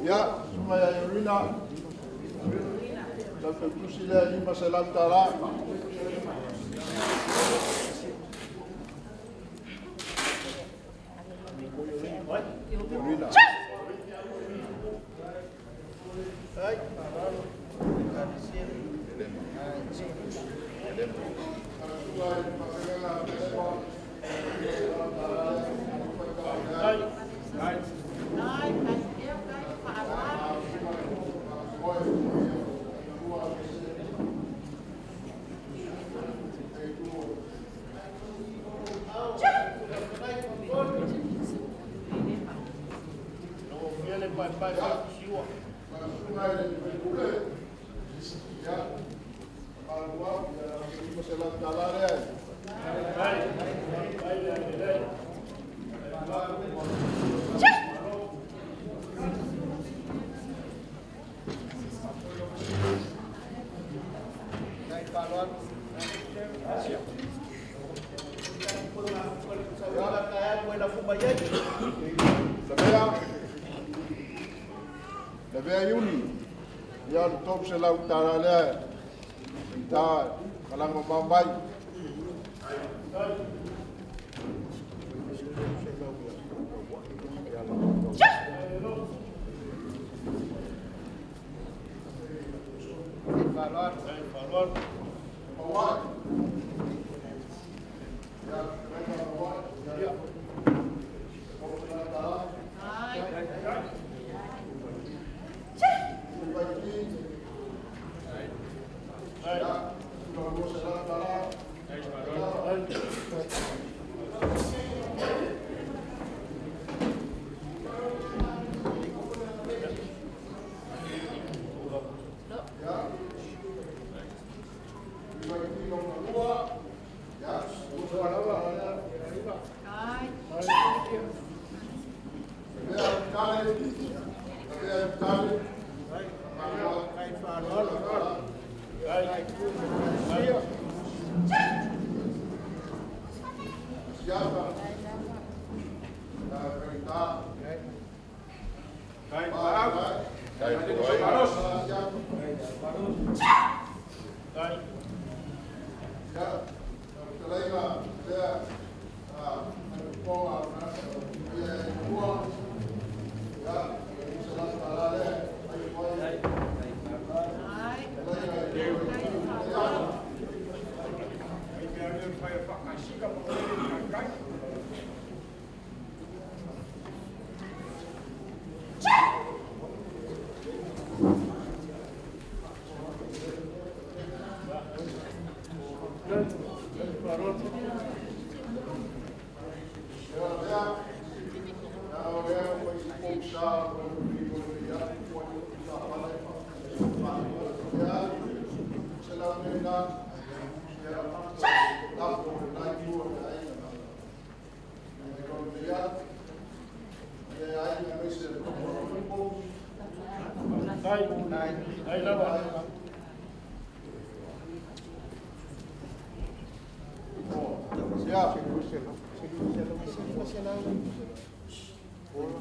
C: Ia, susuga ia Ioina, lau tautusi lea $500. Ioina. Ia, malua, ia, $500 lea. Lavea, Lavea Iuni, ia le $300 lea, i ta malaga mamao mai. Mauai. Ia, Rebecca Mauai. Ia, $300.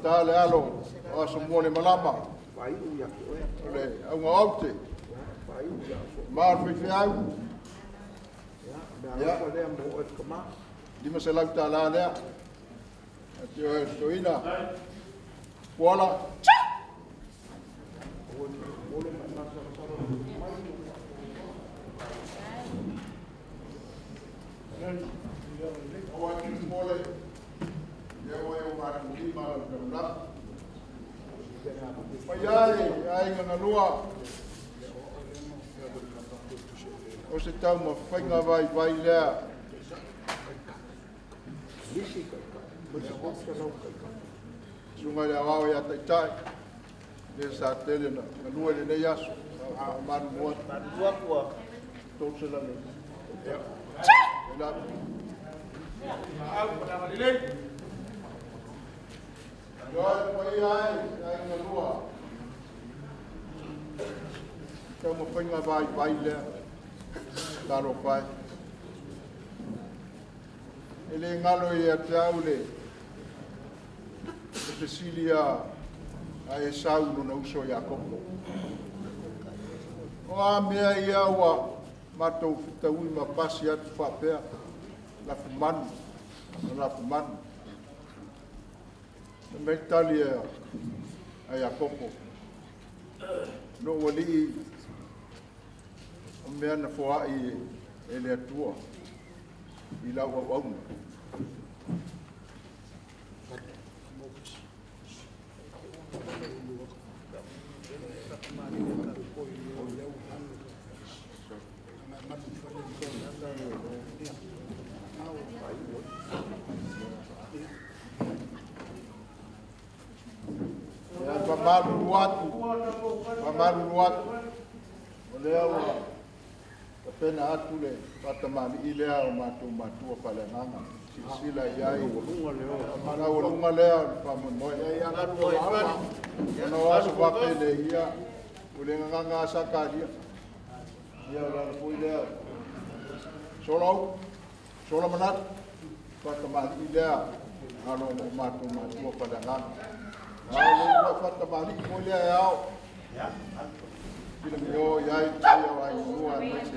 C: Ta le alo o aso mua le malama o le auga aute ma o le faifeau ia $500 lea ati o e toina Puala. O se tau ma whainga vai vai lea. Sunga le awao ia taitai. Le sa tele na ngalua le nei aso. Manu mua.
A: Manu kua.
C: Tolu se lale. La.
B: Au, pa lelei.
C: Ioe pai ai, ai ngalua. Tau ma whainga vai vai lea. Talo pai. E le ngalo i a te au le Cecilia a e sau no na uso ia kopo. O a mea ia ua matou fitaui ma pasi atu whapea lafu manu, na lafu manu. Na mei tali a Iakopo. No ua lii o mea na foai e le atua i lau au auna. Ia pamalulu atu, o lea ua tapena atu le fatamali i lea o matou matua paleagaga. Silasila i ai, malaualuga lea o le faamoemoe. Ona o aso faapele ia, o le gagaga a Sakaria. Ia o le ala foi lea. Sola upu, sola manatu, fatamali i lea alo o matou matua paleagaga. A o le ua fatamali foi lea e ao. Pila mi o i ai, ia o ai nua mai se.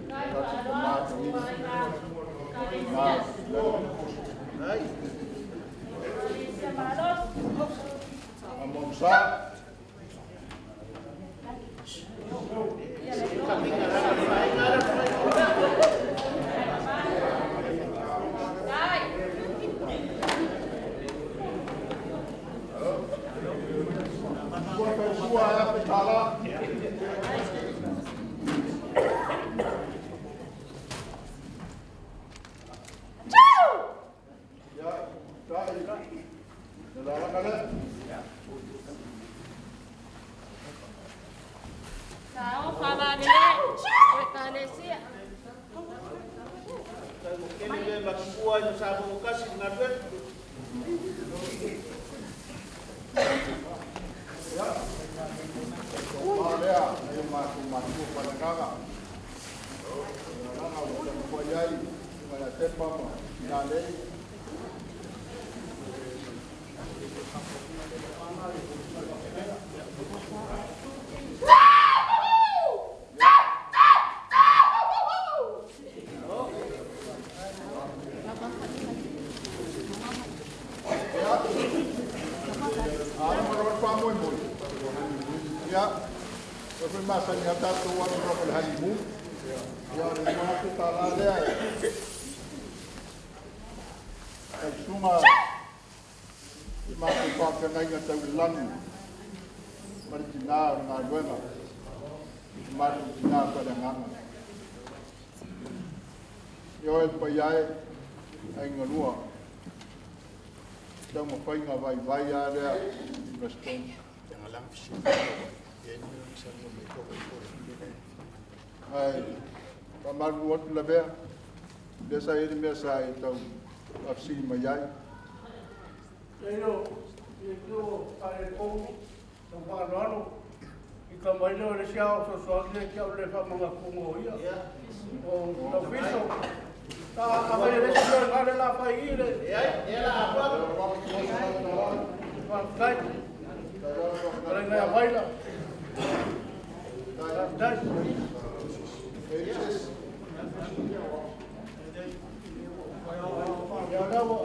C: Tatou pamata i. Ma, Amomsa. Ua faifua e afe tala. Ia, tai. Le lalaga lea.
D: Sao favalele, ekalesia.
A: Tai mo kele le makua i sa mo kasi ngalue.
C: Ma lea. agaga. O le agaga ua taumafai ai susuga ia Tepa ma Tinalei. A uma loa le faamoemoe, ia, o foi masani lava tatou alu loa ma le honeymoon. Ia, o le $2,000 lea e tausuga i matou faafeagaiga tau le lagi ma le tina o le galuega, le matou tina faaleagaga. Ioe le paia e, aiga lua. Taumafaiga vaivai lava lea i Western. Ae faamalulu atu Lavea, lea sa i ai le mea sa e tau faafesili mai ai.
A: Leio, i tu faaletonu, tau faaaloalo, i ka mai lea o le isi ao sosoagi le kia o le faamagatuga o ia. O Laufiso, ta avai le isi mea ngale la fai i le. Faafetai. Alai ngai avai la. Faafetai. Ia lea ua.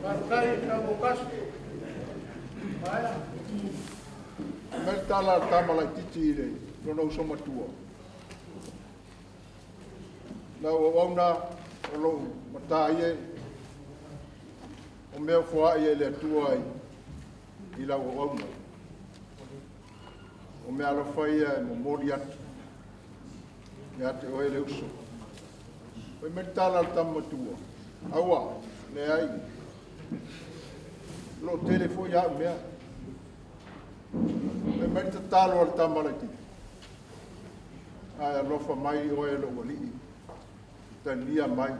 A: Faafetai tau kasi. Maea.
C: Mai le tala a le tama laitiiti i le lona uso matua. Lau auauna o lou matā ia o mea foai e le Atua i lau auauna. O mea alofa ia e momoli atu ia te oe le uso. Fai mai le tala a le tama matua, aua, leai, o lo o tele foi au mea. Fai mai le tatalo a le tama laitiiti, ae alofa mai oe lou alii, talia mai,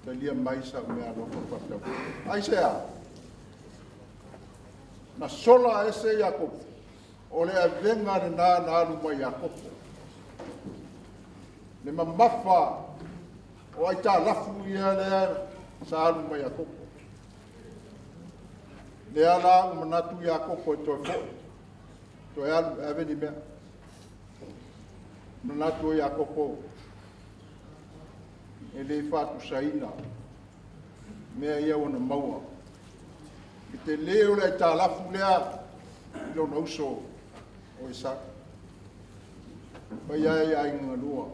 C: talia mai sau mea alofa faatau. Aisea? Na sola ese Iakopo, o le avega lena na alu mai Iakopo. Le mamafa o aitalafu ia lea sa alu mai Iakopo. Lea la ua manatu Iakopo e toe foi, toe alu e ave ni mea. Manatu o Iakopo e le faatusaina mea ia ua na maua. I te le o le aitalafu lea i lona uso o Esau. Paia ai aiga galua.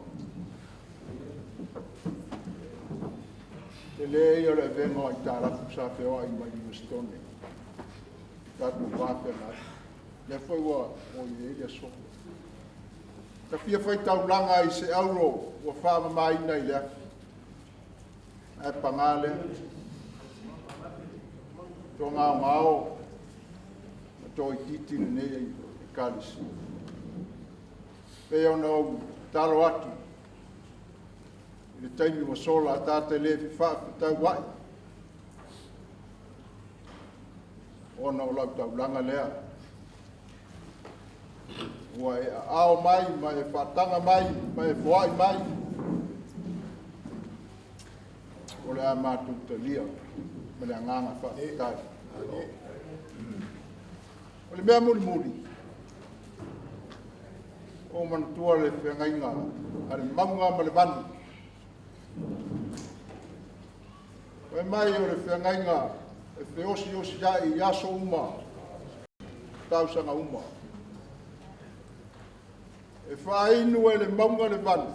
C: Tele ia o le avega o aitalafu sa feoai mai Livingstone. Tatou va feagai. Lea foi ua i ai le aso. Ta fia faitaulaga i se auro ua faamamaina i le afi. Ae pagā lea. Toagaogao ma toaitiiti lenei Ekalesia. Pei ona ou tatalo atu i le taimi ua sola ta te le fefaafetaua'i ona o lau taulaga lea ua e aao mai ma e faataga mai ma e foai mai o le a matou talia ma le agaga faafetai. O le mea mulimuli, o manatua le feagaiga a le mauga ma le vanu. Fai mai o le feagaiga e feosiosiai i aso uma, tausaga uma. E faainu e le mauga le vanu,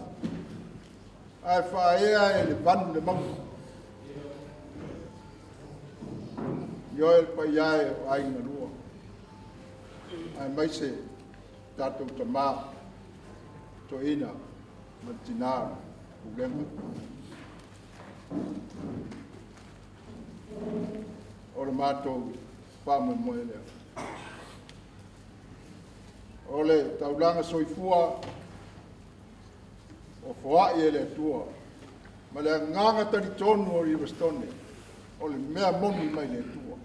C: ae faaea e le vanu le mauga. Ioe le paia e o aiga lua, aemaise tatou tamā, toeaina ma le tinā o le pulega. O le matou faamoemoe lea. O le taulaga soifua o foai e le Atua ma le agaga talitonu o Livingstone o le mea moni mai le Atua.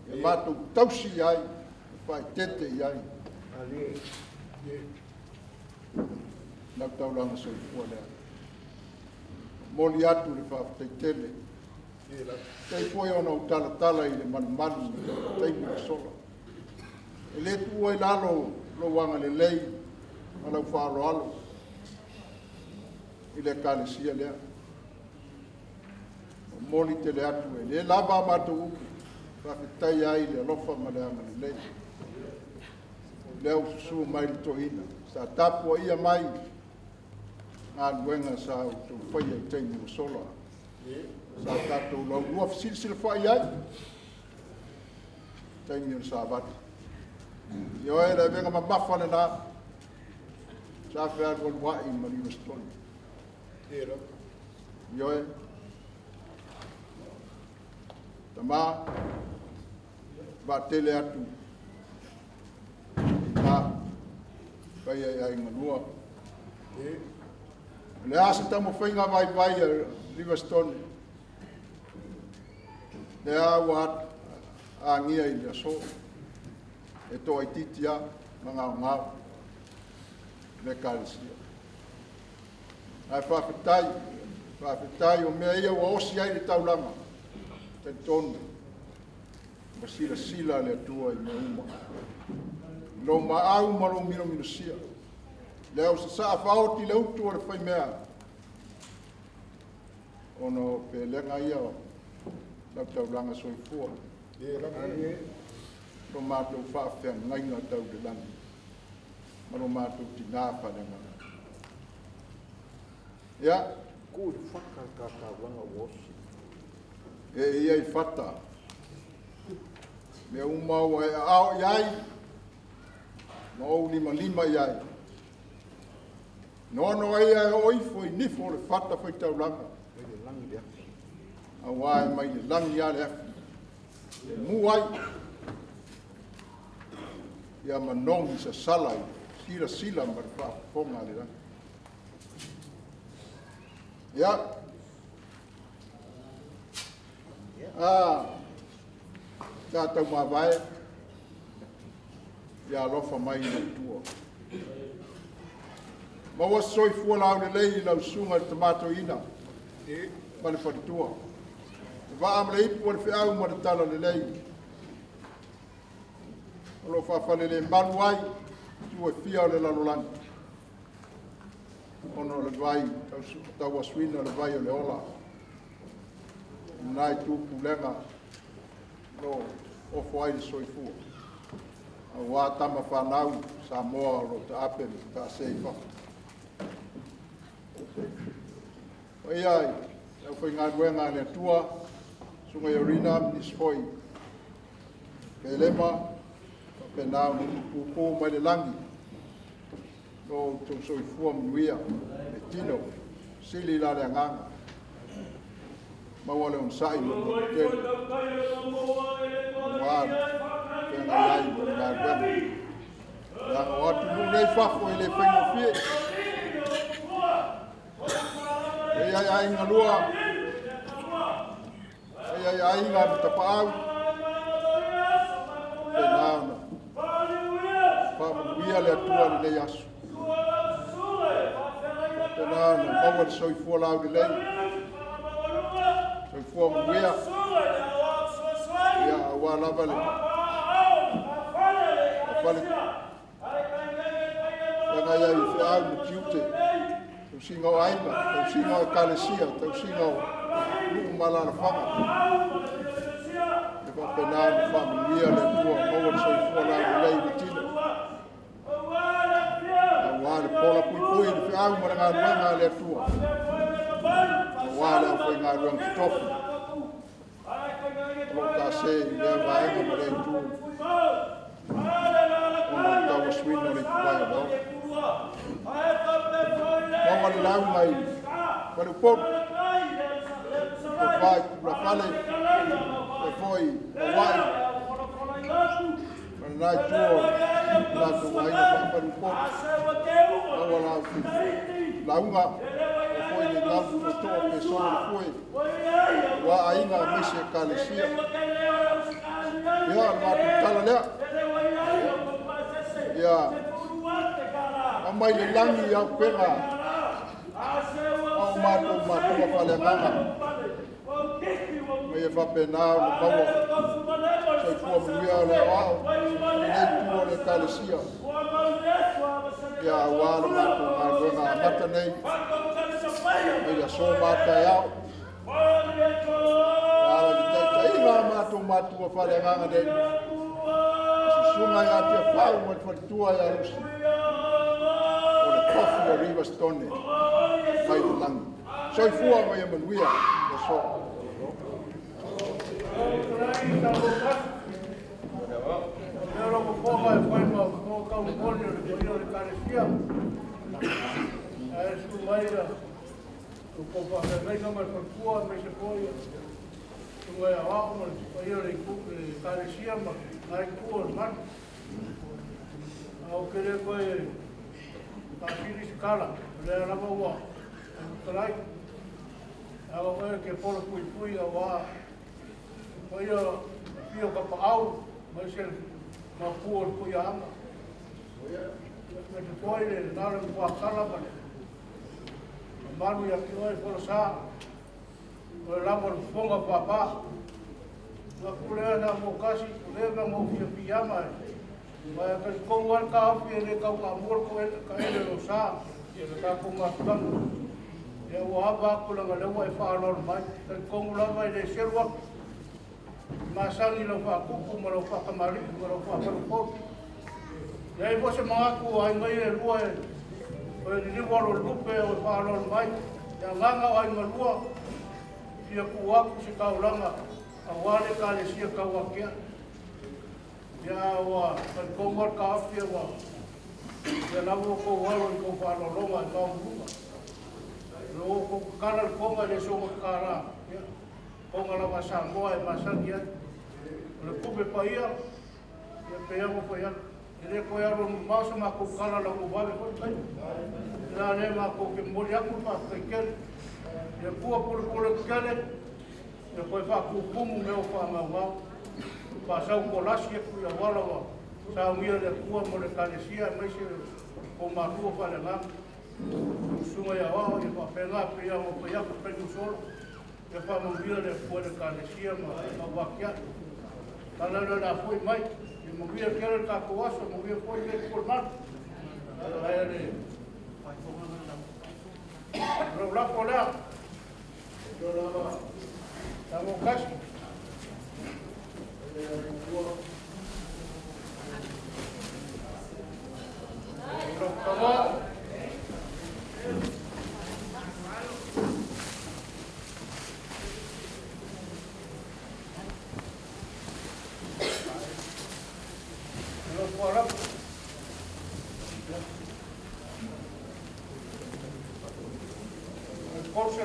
C: Ia matou tausi i ai, faaeteete i ai. Lau taulaga soifua lea. Momoli atu le faafetai tele. Faafetai foi ona ou talatala i le malumalu i le taimi ua sola. E le tuua i lalo lou agalelei ma lau faaaloalo i le Ekalesia lea. Momoli tele atu e le lava a matou upu, faafetai ai i le alofa ma le agalelei. Lea ua susu mai le toeaina, sa tapuaia mai galuega sa outou faia i taimi ua sola. Sa tatou laulua fesilasilafa'i ai taimi o le Savali. Ioe, le avega mamafa lena sa fealualua'i ma Livastone. Ioe, tama, vaatele atu i paia i aiga lua. O le a se taumafaiga vaivai a Livastone, lea ua agia i le aso, e toaitiiti a ma gaogao le Ekalesia. Ae faafetai, faafetai o mea ia ua osi ai le taulaga, talitonu ma silasila le Atua i mea uma. I lou maau ma lou minominosia, lea ua sasaa faaoti le utu o le faimea, ona o pelega ia o lau taulaga soifua. Lo matou faafeagaiga tau le lagi ma lo matou tinā faaleagaga. Ia.
E: Tuu i le fata le ta taulaga ua osi.
C: E ia i fata. Mea uma ua e aao i ai, ma ou limalima i ai. Nono ai e oo ifo i nifo o le fata faitaulaga.
E: Mai le lagi le afi.
C: Auā e mai le lagi a le afi. E mu ai. Ia manogi sasala i silasila ma le faafofoga a le lagi. Ia. A, sa taumavae, ia alofa mai i le Atua. Maua se soifua laulelei i lau susuga i le Tama Toeaina ma le faletua. Le vaa ma le ipu o le feau ma le tala lelei. O lo o faafalelemalu ai itu e fia o le lalolagi. Ona o le vai, tauasuina o le vai o le ola. Lena itu pulega o lo o ofo ai le soifua. Auā tama fanau Samoa o lo o taape ma taase i fafo. Paia i le aufaigaluega a le Atua, Susuga i Orina ma nisi foi Pelema, faapena ona upu mai le lagi, lo outou soifua manuia, le tino, sili la le agaga, maua le onosai ma le lototele, aua le feagai ai ma le galuega. Leaga o atunuu nei fafo e le faigofie. E ai aiga lua, e ai aiga ma tapaau, pena ona faamanuia le Atua lenei aso. Pena ona maua le soifua laulelei, soifua manuia, ia aua lava le fale feagai ai i feau ma tiute, tausiga o aiga, tausiga o ekalesia, tausiga o nuu ma alaalafaga. E faapena ona faamanuia le Atua, maua le soifua laulelei i le tino. Aua le pola puipui i le feau ma le galuega a le Atua. Aua le aufaigaluega totofi. O lo o tase i lea vaega ma lea itu. Ona o le tauasuina o le ituvae o le ola. Maua le lauga i Faleupolu. Tofa i Tulafale. E foi Hawaii. Ma lena itu o le latou aiga faa-Faleupolu. Maua la lauga. O foi le galu tootoo pe solo le fue. Aua aiga aemaise Ekalesia. Ia, o le matou tala lea. Ia aumai le lagi i auupega a o matou matua faaleagaga, ma ia faapena ona maua soifua manuia o le aoao i lenei itu o le Ekalesia, ia aua le matou galuega amata nei mai le aso ma a taeao. E ala i le taitaiga a matou matua faaleagaga nei, susuga ia Tiafau ma le faletua ia Lusi, o le tofi o Livastone mai le lagi. Soifua ma ia manuia le aso.
A: Ua faafeagaiga ma le faletua aemaise foi o susuga ia Aoao ma le paia o le Ekalesia ma lena itu o le malu. Ae ou te le toe faasili se tala, o lea lava ua fetalai. Leaga oe e te pola puipui aua le paia o le afio o Tapaau aemaise le maopu o le Tuiaana. Aemaise foi le na o le Matuatala ma le mamalu ia te oe Folasa, o oe lava o le fofoga o Papa. O aku lea na mo kasi, o lea na mo fia piama e. Ma e talitonu lava le taofi e le tau taamua le taele o lou sa, i le tatou mafutaga. Ia ua ava atu leaga o lea ua e faaaloalo mai. E talitonu lava e le selu atu. E masani i lau faatupu ma lau faatamalii ma lau faafalupolu. E leai foi se manatu o aiga ia e lua e toe liliu alo o le lupe o e faaaloalo mai. Le agaga o aiga lua, e fia tuu atu se taulaga aua le Ekalesia tauatea. Ia ua talitonu lava le taofi ua ia lava outou alo i tou faaaloaloga e maualuluga. O lo o outou tatala le toga e le soona tatala. Ia, toga lava a Samoa e masani ai. O le tupe paia, Ia pei lava ona fai atu, e le toe alualu mamao sa matou tala lau ua vave foi le taimi. O le a lea matou te momoli atu le faafetai tele. Le Atua pulepule tetele, ia toe faatumutumu mea ua faagaugau. Faasau kolasi atu i auala ua saunia e le Atua mo le Ekalesia aemaise o matua faaleagaga. Susuga i Aoao, ia faapena pei lava ona fai atu i taimi ua sola. Ia faamanuia le Atua i le Ekalesia ma lau atiae. Tala lea o le a foi mai. Ia manuia tele le tatou aso, manuia foi lenei itu o le malu. Ae le lau lafo lea. Tamo kasi.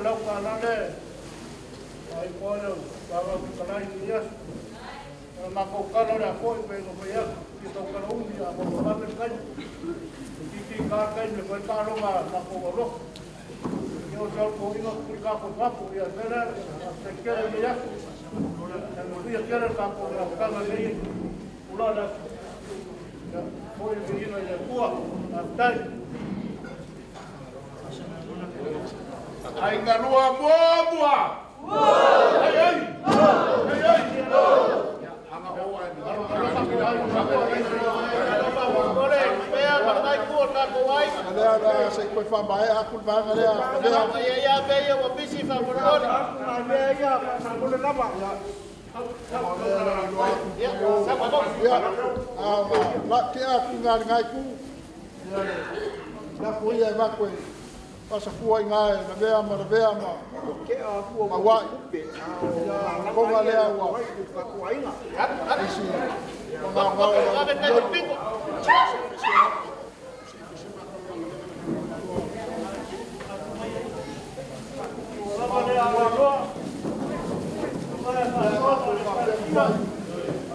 A: Lau $300 le ai po le vaga fetalai i aso. O le matou tala o le a foi pe no fai atu ki tau tala umi a mo vave le taimi. Titi ka taimi koe taaloga matou alofa. Ia o sau toina kuli kākou fafo ia mele se kele me aso. Ia manuia tele le tatou mafutaga nei ula le aso. Ia foi le viiga i le Atua. Faafetai.
B: Aiga lua muamua. Ai ai. Ai ai.
C: Lea la se i toe faamaea atu le vaega lea. Ia, a tea atu i le itu, ia le lafo ia e avatu e faasafua i ina e lavea ma lavea ma mauai. Ia, toga lea ua isi magaogao o lau.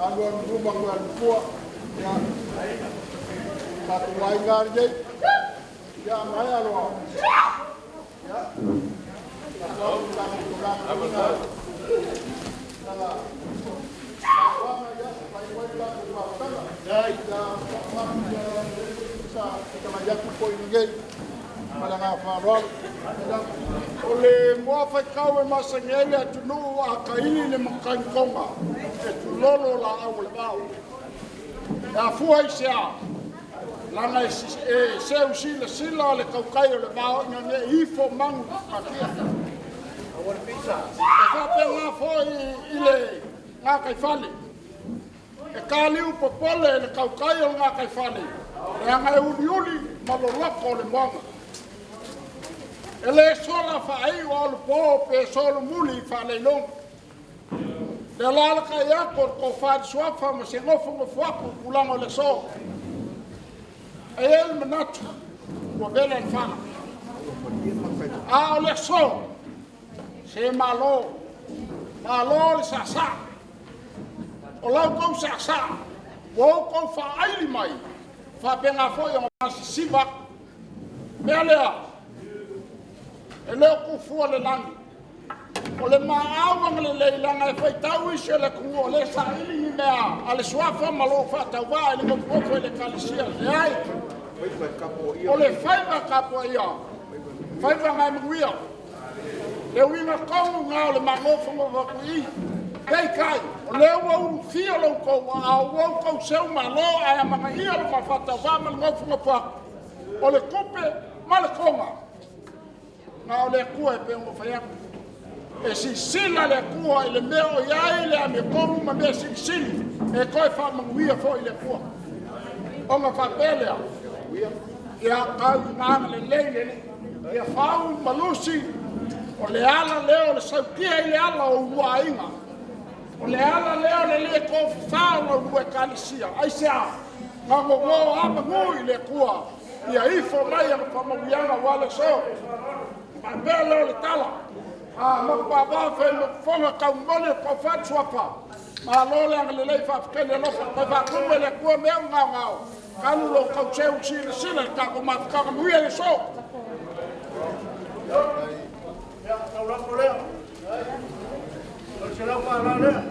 C: Alu alu luma koe alu tua. Ia, tatou aiga lenei. Ia, maea loa. Ia, tatou atu tatou tulaga. Nala, sauaga, ia, fai mai le tatou mafutaga. Ia, faamatu ia. sa fetalai atu foi lenei ma le agaga faaaloalo.
B: O le moa faitau e masani ai le atunuu a kaili le matagitoga e tulolo laau o le vao. E afua i se a? Leaga e seu silasila le tautai o le vao ina ne i ifo manu i fugatia. E faapena foi i le gataifale. E taliu popole le tautai o le gataifale, leaga e uliuli ma loloto le moana. E le sola faaiu a olopo pe solomuli faaleiloga. Le alalatai atu o le tofa i le suafa ma se nofonofo atu i tulaga o le aso. E i ai le manatu ua vela le fala. A o le aso, se malo, malo le saasaa. O la outou saasaa ua outou faaili mai, faapena foi ona masisiva atu. O le mea lea, e le o tuufua le lagi. O le maau agalelei leaga e faitau isi o le atunuu o lea e saili ni mea a le Suafa ma lou faatauvaa i le nofonofo i le Ekalesia. Leai, o le faiva tapuaia, faiva na e manuia. Le uiga tonu lena o le magofogofa atu i i. Peitai, o lea ua ulufia lo outou aao, ua outou seu malo ae amanaia le ma faatauvaa ma le nofonofo atu. O le tupe ma le toga, na o le Atua e pei ona fai atu. E sisila le Atua i le mea o i ai le amiotonu ma mea silisili e toe faamanuia foi le Atua. Ona faapea lea, ia tau ina agalelei le Alii, ia fau ma lusi, o le ala lea o le sautia i le ala o ulua aiga. O le ala lea o le le tofafa o la ulua ekalesia. Aisea? Na gogo a manu i le Atua ia ifo mai ana faamanuiaga aua le aso. Faapea lea o le tala. A mapavao fai ma fofoga taumoli o tofa le suafa. Malo le agalelei faafetai le alofa. Toe faatumu e le Atua mea ua gaogao. Talu lo outou seu silasila i le tatou mafutaga manuia le aso.
A: Ia, tau lafo lea. O le $100 lea.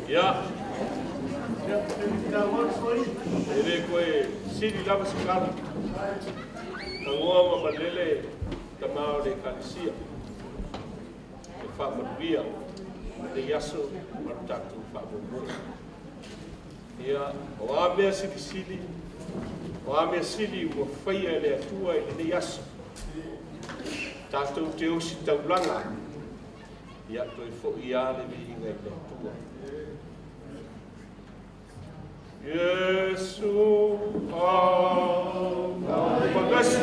F: Ia, e le toe sili lava se tala. Tagoa ma malele tama o le Ekalesia e faamanuia lenei aso ma lo tatou faamoemoe. Ia, o a mea silisili, o a mea sili ua faia e le Atua i lenei aso, tatou te ositaulaga, ia toe foi lava le viiga i le Atua. Iesu au magasi.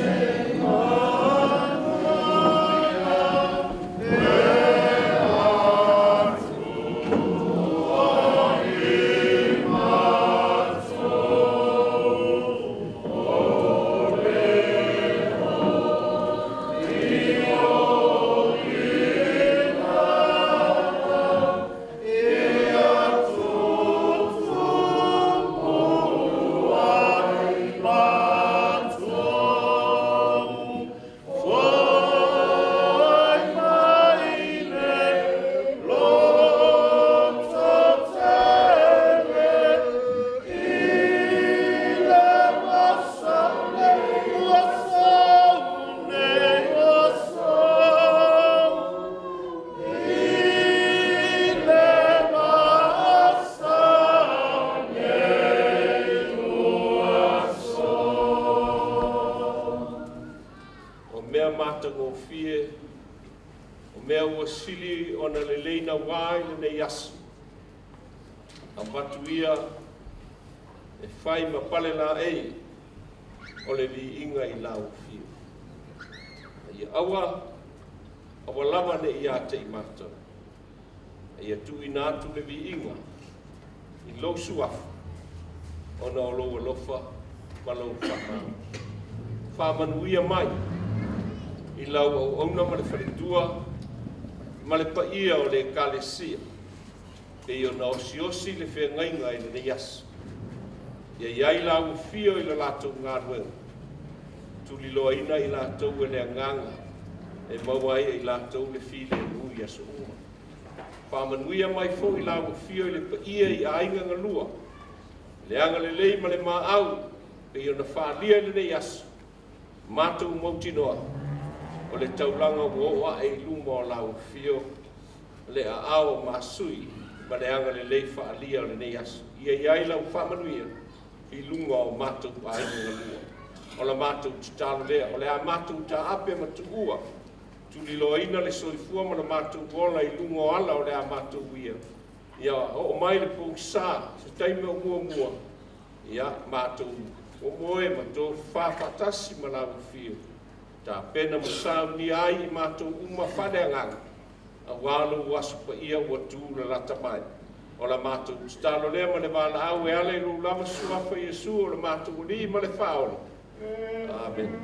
F: O mea matagofie, o mea ua sili ona lelei naua i lenei aso, avatu ia e fai ma pale laei o le viiga i lau afio. A ia aua, aua lava ne i ia te i matou, a ia tuuina atu le viiga i lou suafa, ona o lou alofa ma lou faamamalu. Faamanuia mai i lau auauna ma le faletua ma le paia o le Ekalesia, pei ona osiosi le feagaiga i lenei aso. Ia i ai lau afio i le latou galuega, tuliloaina i latou e le Agaga e maua ai e i latou le filemu i aso uma. Faamanuia mai foi lau afio i le paia i aiga galua, le agalelei ma le maau pei ona faaalia i lenei aso, matou mautinoa o le taulaga ua oo ae i luma o lau afio le aao o masui ma le agalelei faaalia o lenei aso. Ia i ai lau faamanuia i luga o matou aiga galua. O la matou tatalo lea, o le a matou taape ma tuua, tuliloaina le soifua ma le matou ola i luga o ala o le a matou uia. Ia oo mai le pogisa, se taimi o muamua, ia matou momoe ma tofafa faatasi ma lau afio. Tapena ma saunia ai i matou uma faaleagaga, aua lou aso paia ua tu lalata mai. O la matou tatalo lea ma le valaau e ala i lou lava suafa Iesu o le matou Alii ma le Faaola. Amene.